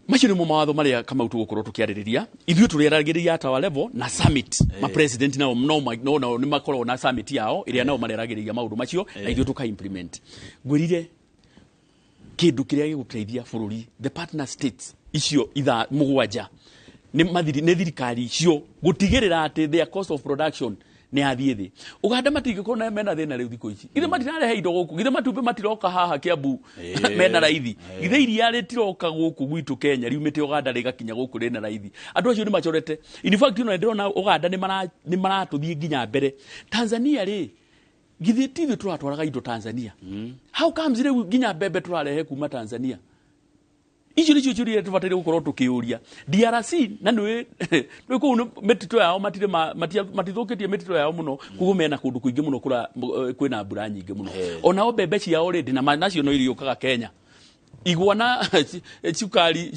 Macio nĩmo mawatho marĩa, Kamau, tũgũkorwo tũkĩarĩrĩria. Ithuĩ tũrĩaragĩrĩria at our level na summit. Ma president nao no no nĩ makoragwo na summit yao ĩrĩa nao marĩaragĩrĩria maũndũ macio, na ithuĩ tũka implement. Ngwĩrire kĩndũ kĩrĩa gĩgũteithia bũrũri, the partner states icio ithaa mũgwanja, nĩ thirikari icio gũtigĩrĩra atĩ their cost of production nĩ yathiĩ thĩ. Uganda matingĩkorwo mena thĩna rĩu thikũ ici. Githĩ matirarehe indo gũkũ? Githĩ matumbĩ matiroka haha Kiambu mena raithi? Githĩ iria rĩtiroka gũkũ gwitũ Kenya riumĩte Uganda rĩgakinya gũkũ rĩna raithi? Andũ acio nĩ macorete. In fact, ona ndĩrona Uganda nĩ maratũthiĩ nginya mbere. Tanzania rĩ, githĩ ti ithuĩ tũratwaraga indo Tanzania? How comes rĩu nginya mbembe tũrarehe kuma Tanzania? Icio nĩcio ciũria iria tũbataire gũkorwo tũkĩũria. DRC na nĩ kũu mĩtitũ yao matirĩ matithũkĩtie mĩtitũ yao mũno, koguo mena kũndũ kũingĩ mũno kwĩna mbura nyingĩ mũno. Onao mbembe ciao rĩ, ndĩna nacio no iriũkaga Kenya. Igwa na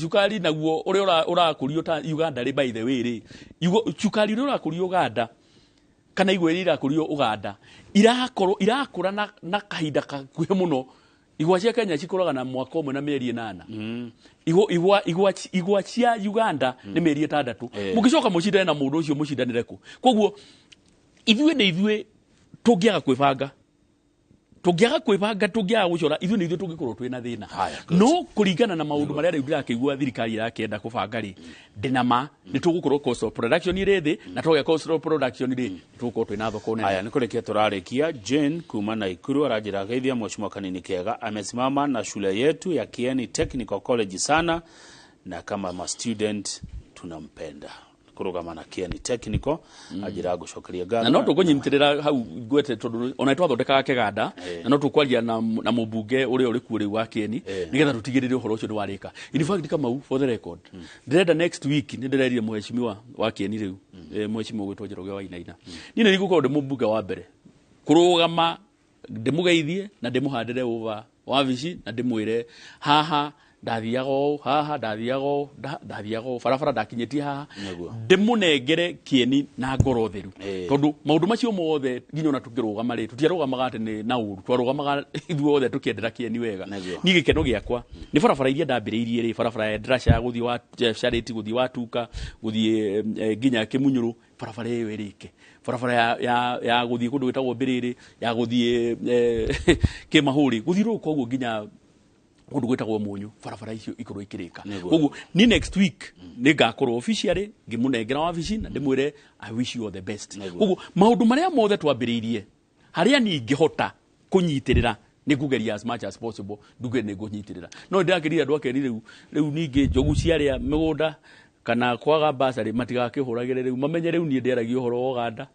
cukari naguo ũrĩa ũrakũrio ta Uganda rĩ, by the way rĩ, cukari ũrĩa ũrakũrio Uganda Kana igwa iria irakũrio Uganda irakorwo irakũra na kahinda gakuhĩ mũno. Igwa cia Kenya cikũraga na mwaka ũmwe na mĩeri 8. Igwa cia Uganda nĩ mĩeri 6. Mũngĩcoka mũcindane na mũndũ ũcio mũcindanĩre kũ? Koguo ithuĩ nĩ ithuĩ tũngĩaga kwĩbanga, tũngĩaga gũcora, ithuĩ nĩ ithuĩ tũngĩkorwo twĩna thĩna. No kũringana na maũndũ marĩa rĩu ndĩrakĩigua thirikari ĩrakĩenda kũbanga rĩ, ndĩna ma nĩ tũgũkorwo cost of production ĩrĩ thĩ, na twagĩa cost of production rĩ, tũgũkorwo twĩna thoko nene. Haya, nĩ kũrĩkia tũrarĩkia. Jane kuma Naikuru aranjĩra geithia mheshimiwa Kanini Kega, amesimama na shule yetu ya Kieni Technical College sana, na kama ma student tunampenda. Kũrũgama na Kieni Technical, anjĩra ngũcokeria ngatho. Na no tũkũnyitĩrĩra hau ngwete, tondũ ona twathondekaga kĩganda, na no tũkwaria na mũmbunge ũrĩa ũrĩ kuo rĩu wa Kieni, nĩgetha tũtigĩrĩre ũhoro ũcio nĩwarĩka. In fact, Kamau, for the record, ndĩrenda next week nĩ ndĩrerire mheshimiwa wa Kieni rĩu, mheshimiwa ũgwĩtwo Njoroge wa Wainaina, niĩ nĩ ngũkorwo ndĩ mũmbunge wa mbere kũrũgama ndĩmũgeithie na ndĩmũhandĩre over wabici na ndĩmwĩre haha ndathiaga ũũ, haha ndathiaga ũũ, ndathiaga ũũ, barabara ndakinyĩtie haha, ndĩmũnengere Kieni na ngoro theru. Tondũ maũndũ macio mothe nginya ona tũkĩrũgama rĩ, tũtiarũgamaga atĩ nĩ na ũru, twarũgamaga ithuothe tũkĩendera Kieni wega. Niĩ gĩkeno gĩakwa nĩ barabara iria ndambĩrĩirie rĩ, barabara ya Ndraca ya gũthiĩ wa Charity, gũthiĩ wa Tuka, gũthiĩ nginya Kĩmunyũrũ, barabara ĩyo ĩrĩke. Barabara ya gũthiĩ kũndũ gwĩtagwo Mbĩrĩrĩ, ya gũthiĩ Kĩmahũri, gũthiũrũrũka ũguo nginya kũndũ gwĩtagwo Mũnyũ, barabara icio ikorwo ikĩrĩka. Koguo ni next week nĩ ngakorwo officially ngĩmũnengera wabici na ndĩmwĩre I wish you all the best. Koguo maũndũ marĩa mothe twambĩrĩirie, harĩa niĩ ingĩhota kũnyitĩrĩra nĩ ngũgeria as much as possible, nduge nĩ ngũnyitĩrĩra. No ndĩrakĩrire andũ a Kieni rĩu ningĩ njogu ciarĩa mĩgũnda kana kwaga basarĩ matigakĩhũragĩre rĩu, mamenye rĩu niĩ ndĩaragia ũhoro wa Uganda,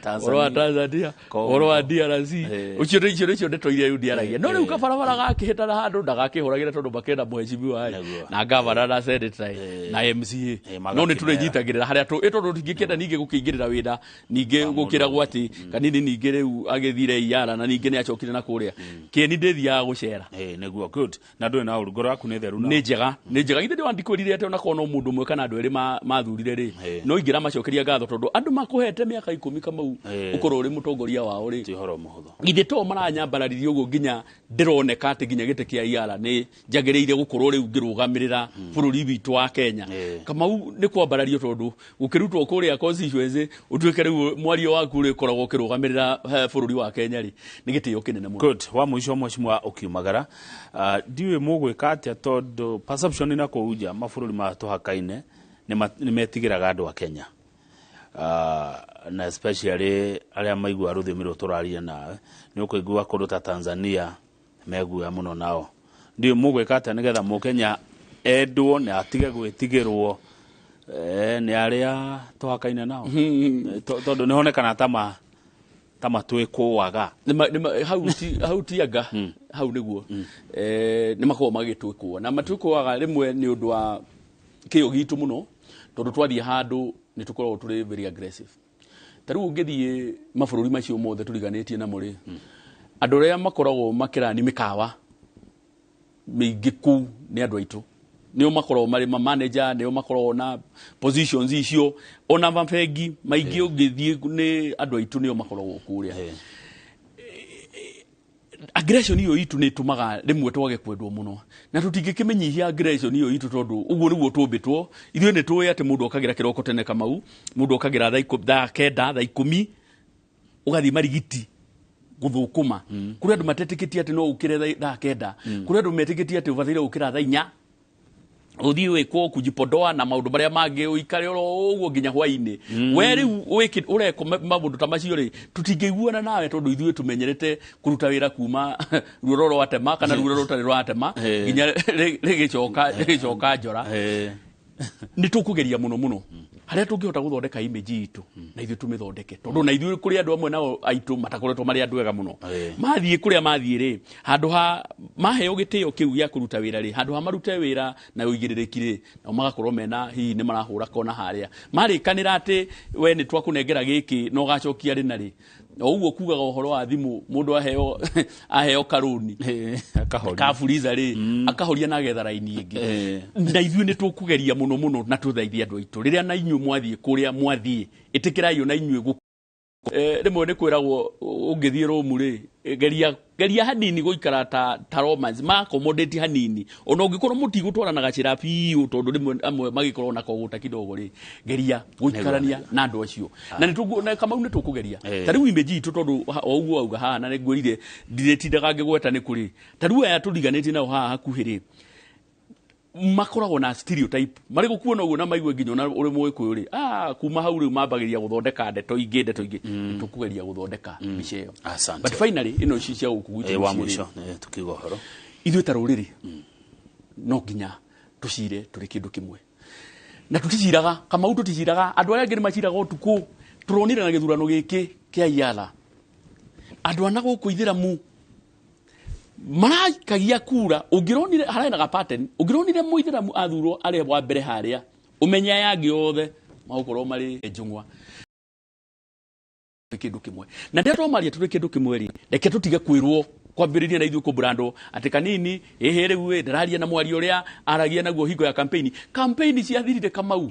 ũhoro wa Tanzania, ũhoro wa DRC, ũcio nĩ icio nĩcio ndeto iria rĩu ndĩaragia. No rĩu kabarabara gakĩhĩtana handũ ndagakĩhũragĩre tondũ makĩenda mheshimiwa na gavana na senator na MCA. No nĩ tũrĩnyitagĩrĩra harĩa tondũ tũtingĩkĩenda ningĩ gũkĩingĩrĩra wĩra, ningĩ gũkĩragwo atĩ Kanini ningĩ rĩu agĩthire Iyara na ningĩ nĩ acokire na kũrĩa. Kieni ndĩthiaga gũcera. Nĩguo, good. Na ndũrĩ na ũru, ngoro yaku nĩ theru na Nĩ njega, nĩ njega. Githĩ ndĩwandikwĩrire atĩ ona korwo no mũndũ ũmwe kana andũ erĩ mathurire rĩ, no ingĩra macokeria ngatho tondũ andũ makũhete mĩaka 10 Kamau ũkorwo ũrĩ mũtongoria wao rĩ. Ti ũhoro mũhũthũ. Githĩ to maranyambararirie ũguo nginya ndĩroneka atĩ nginya gĩtĩ kĩa Iyara nĩ njagĩrĩire gũkorwo rĩu ngĩrũgamĩrĩra bũrũri witũ wa Kenya. Kamau nĩ kwambarario tondũ gũkĩrutwo kũrĩa constituency ũtuĩke rĩu mwario waku ũrĩkoragwo ũkĩrũgamĩrĩra bũrũri wa Kenya rĩ, nĩ gĩtĩo kĩnene mũno. Good. Wa mũico mheshimiwa ũkiumagara, ndiũĩ mũgwĩka atĩa tondũ perception na kũu nja mabũrũri maya tũhakaine nĩ metigĩraga andũ a Kenya. Na especially arĩa maigua rũthiomi rũrũ tũraria nawe, nĩ ũkũigua kũndũ ta Tanzania meguoya mũno nao. Ndiũĩ mũgwĩka atĩa nĩgetha mũkenya endwo na atige gwĩtigĩrwo nĩ arĩa tũhakaine nao. Tondũ nĩ honekana ta matwĩkũaga. Hau ti anga, hau nĩguo. Nĩ makoragwo magĩtwĩkũa. Na matwĩkũaga rĩmwe nĩ ũndũ wa kĩo gitũ mũno, tondũ twathiĩ handũ nĩ tũkoragwo tũrĩ very aggressive. Ta rĩu ũngĩthiĩ mabũrũri macio mothe tũriganĩtie namo rĩ, andũ arĩa makoragwo makĩrani mĩkawa mĩingĩ kũu nĩ andũ aitũ. Nĩo makoragwo marĩ ma manager, nĩo makoragwo na positions icio, ona mabengi maingĩ ũngĩthiĩ nĩ andũ aitũ nĩo makoragwo kũrĩa. Aggression ĩyo itũ nĩ ĩtũmaga rĩmwe twage kwendwo mũno, na tũtingĩkĩmenyihia aggression ĩyo itũ tondũ ũguo nĩguo tũmbĩtwo. Ithuĩ nĩ tũĩ atĩ mũndũ okagĩra kĩroko tene Kamau, mũndũ okagĩra thaa 9, thaa 10, ũgathiĩ Marigiti gũthũkũma. Kũrĩ andũ matetĩkĩtie atĩ no ũkĩre thaa 9, kũrĩ andũ metĩkĩtie atĩ ũbataire gũkĩra thaa 4, ũthiĩ wĩkwo kujipodoa na maũndũ marĩa mangĩ, ũikare oro ũguo nginya hwainĩ. We rĩu ũreko maũndũ ta macio rĩ, tũtingĩiguana nawe tondũ ithuĩ tũmenyerete kũruta wĩra kuma ruoro rwa tema kana ruoro rũtarĩ rwa tema nginya rĩgĩcoka njora. Nĩ tũkũgeria mũno mũno harĩa tũngĩhota gũthondeka image itũ na ithuĩ tũmĩthondeke, tondũ na ithuĩ kũrĩ andũ amwe nao aitũ matakoretwo marĩ andũ ega mũno. Mathiĩ kũrĩa mathiĩ rĩ, handũ ha maheo gĩtĩo kĩu gĩa kũruta wĩra rĩ, handũ ha marute wĩra na ũigĩrĩrĩki rĩ, nao magakorwo mena hihi nĩ marahũra kona harĩa marĩkanĩra atĩ we nĩ twakũnengera gĩkĩ na ũgacokia rĩ na rĩ. O ũguo kugaga ũhoro wa thimũ, mũndũ aheo karũni Akahoria. Kaburiza rĩ, akahoria na agetha raini ĩngĩ. Na ithuĩ nĩ tũkũgeria mũno mũno na tũthaithie andũ aitũ rĩrĩa na inyuĩ mwathiĩ kũrĩa mwathiĩ, ĩtĩkĩrai ona inyuĩ rĩmwe nĩ kwĩragwo ũngĩthiĩ rũmu rĩ, geria geria hanini gũikara ta romance ma accommodate hanini, ona ũngĩkorwo mũtigũtwarana gacĩra biũ, tondũ rĩmwe amwe magĩkorwo na kogũta kidogo rĩ, geria gũikarania na andũ acio na nĩ na Kamau nĩ tũkũgeria. Ta rĩu image itũ, tondũ o ũguo auga haha na nĩ ngwĩrire ndirĩtindaga ngĩgweta nĩ kũrĩ, ta rĩu aya tũriganĩtie nao haha hakuhĩ rĩ, makoragwo na stereotype marĩ gũkuona ũguo na maigue nginya ona ũrĩ mũgĩkũyũ rĩ, kuma hau rĩu mambagĩria gũthondeka ndeto ingĩ, ndeto ingĩ. Nĩ tũkũgeria gũthondeka mbica ĩyo. Asante. But finally, ĩno ici cia gũkũ gwitũ Wa mũciĩ rĩ, mũico tukiuga ũhoro. Ithuĩ ta rũrĩrĩ no nginya tũcire tũrĩ kĩndũ kĩmwe na tũticiraga, Kamau, tũticiraga. Andũ arĩa angĩ nĩ maciraga ũtukũ. Tũronire na gĩthurano gĩkĩ kĩa iara andũ ana gũkũ ithĩramu maraikagia kura. Ũngĩronire hararĩ na ga pattern, ũngĩronire mũithĩramu athurwo arĩ wa mbere harĩa, ũmenye aya angĩ othe magũkorwo marĩ njũng'wa. Kĩndũ kĩmwe na rĩrĩa twamaria tũrĩ kĩndũ kĩmwe rĩ, reke tũtige kwĩrwo kwambĩrĩria na ithuĩ kũmburandwo atĩ kanini ĩhĩ rĩu ĩ ndararia na mwario ũrĩa aragia naguo hingo ya campaign. Campaign ciathirire, Kamau.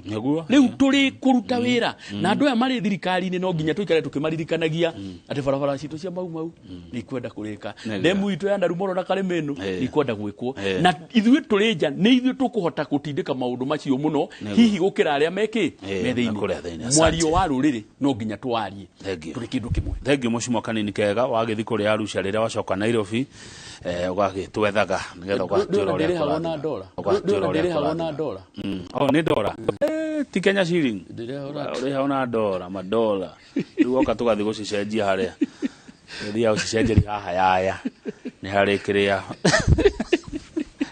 Rĩu tũrĩ kũruta wĩra na andũ aya marĩ thirikari-inĩ, no nginya tũikare tũkĩmaririkanagia atĩ barabara citũ cia Mau Mau nĩ ikwenda kũrĩka, ndemu itũ ya Narumoro na Karĩmĩnũ nĩ ikwenda gwĩkwo, na ithuĩ tũrĩ nja nĩ ithuĩ tũkũhota gũtindĩka maũndũ macio mũno hihi gũkĩra arĩa mekĩ me na kũrĩa thĩinĩ. thĩinĩ. Asante. Mwario wa rũrĩrĩ no nginya twarie Thank you. tũrĩ kĩndũ kĩmwe. Thengiũ mũcimo kanini kega wagĩthi kũrĩa Arusha, rĩrĩa wacoka Nairobi ũgagĩtwethaga nĩgetha ũgatwĩra ũrĩa Ndĩrĩhagwo na kũrathiĩ. ndora. Ũgatwĩra ũrĩa Ndĩrĩhagwo na kũrathiĩ. ndora. Oh, nĩ ndora. Ti Kenya shilling. Ndĩrĩhagwo. Ũrĩhagwo na ndora, mandora. Rĩu woka tũgathiĩ gũcicenjia harĩa ũthiaga gũcicenjeria haha yaya nĩ harĩ kĩrĩa.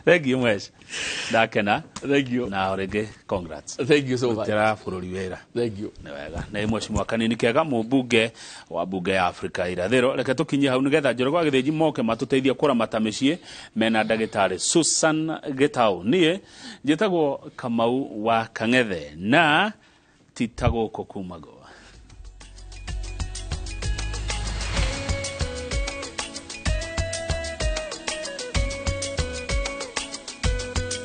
Thank you mweci, ndakena. Thank you. Na o rĩngĩ congrats. Thank you so much. Rutĩra bũrũri wĩra. Thank you. Nĩ wega, nĩ mheshimiwa kanini kega, mũmbunge wa mbunge ya Afrika Irathĩro. Reke tũkinyie hau nĩgetha Njoroge wa Gĩthĩnji moke matũteithie kũramata mĩciĩ mena ndagĩtarĩ Susan Gĩtaũ. Niĩ njĩtagwo Kamau wa Kang'ethe na ti ta gũkũ kumagwo.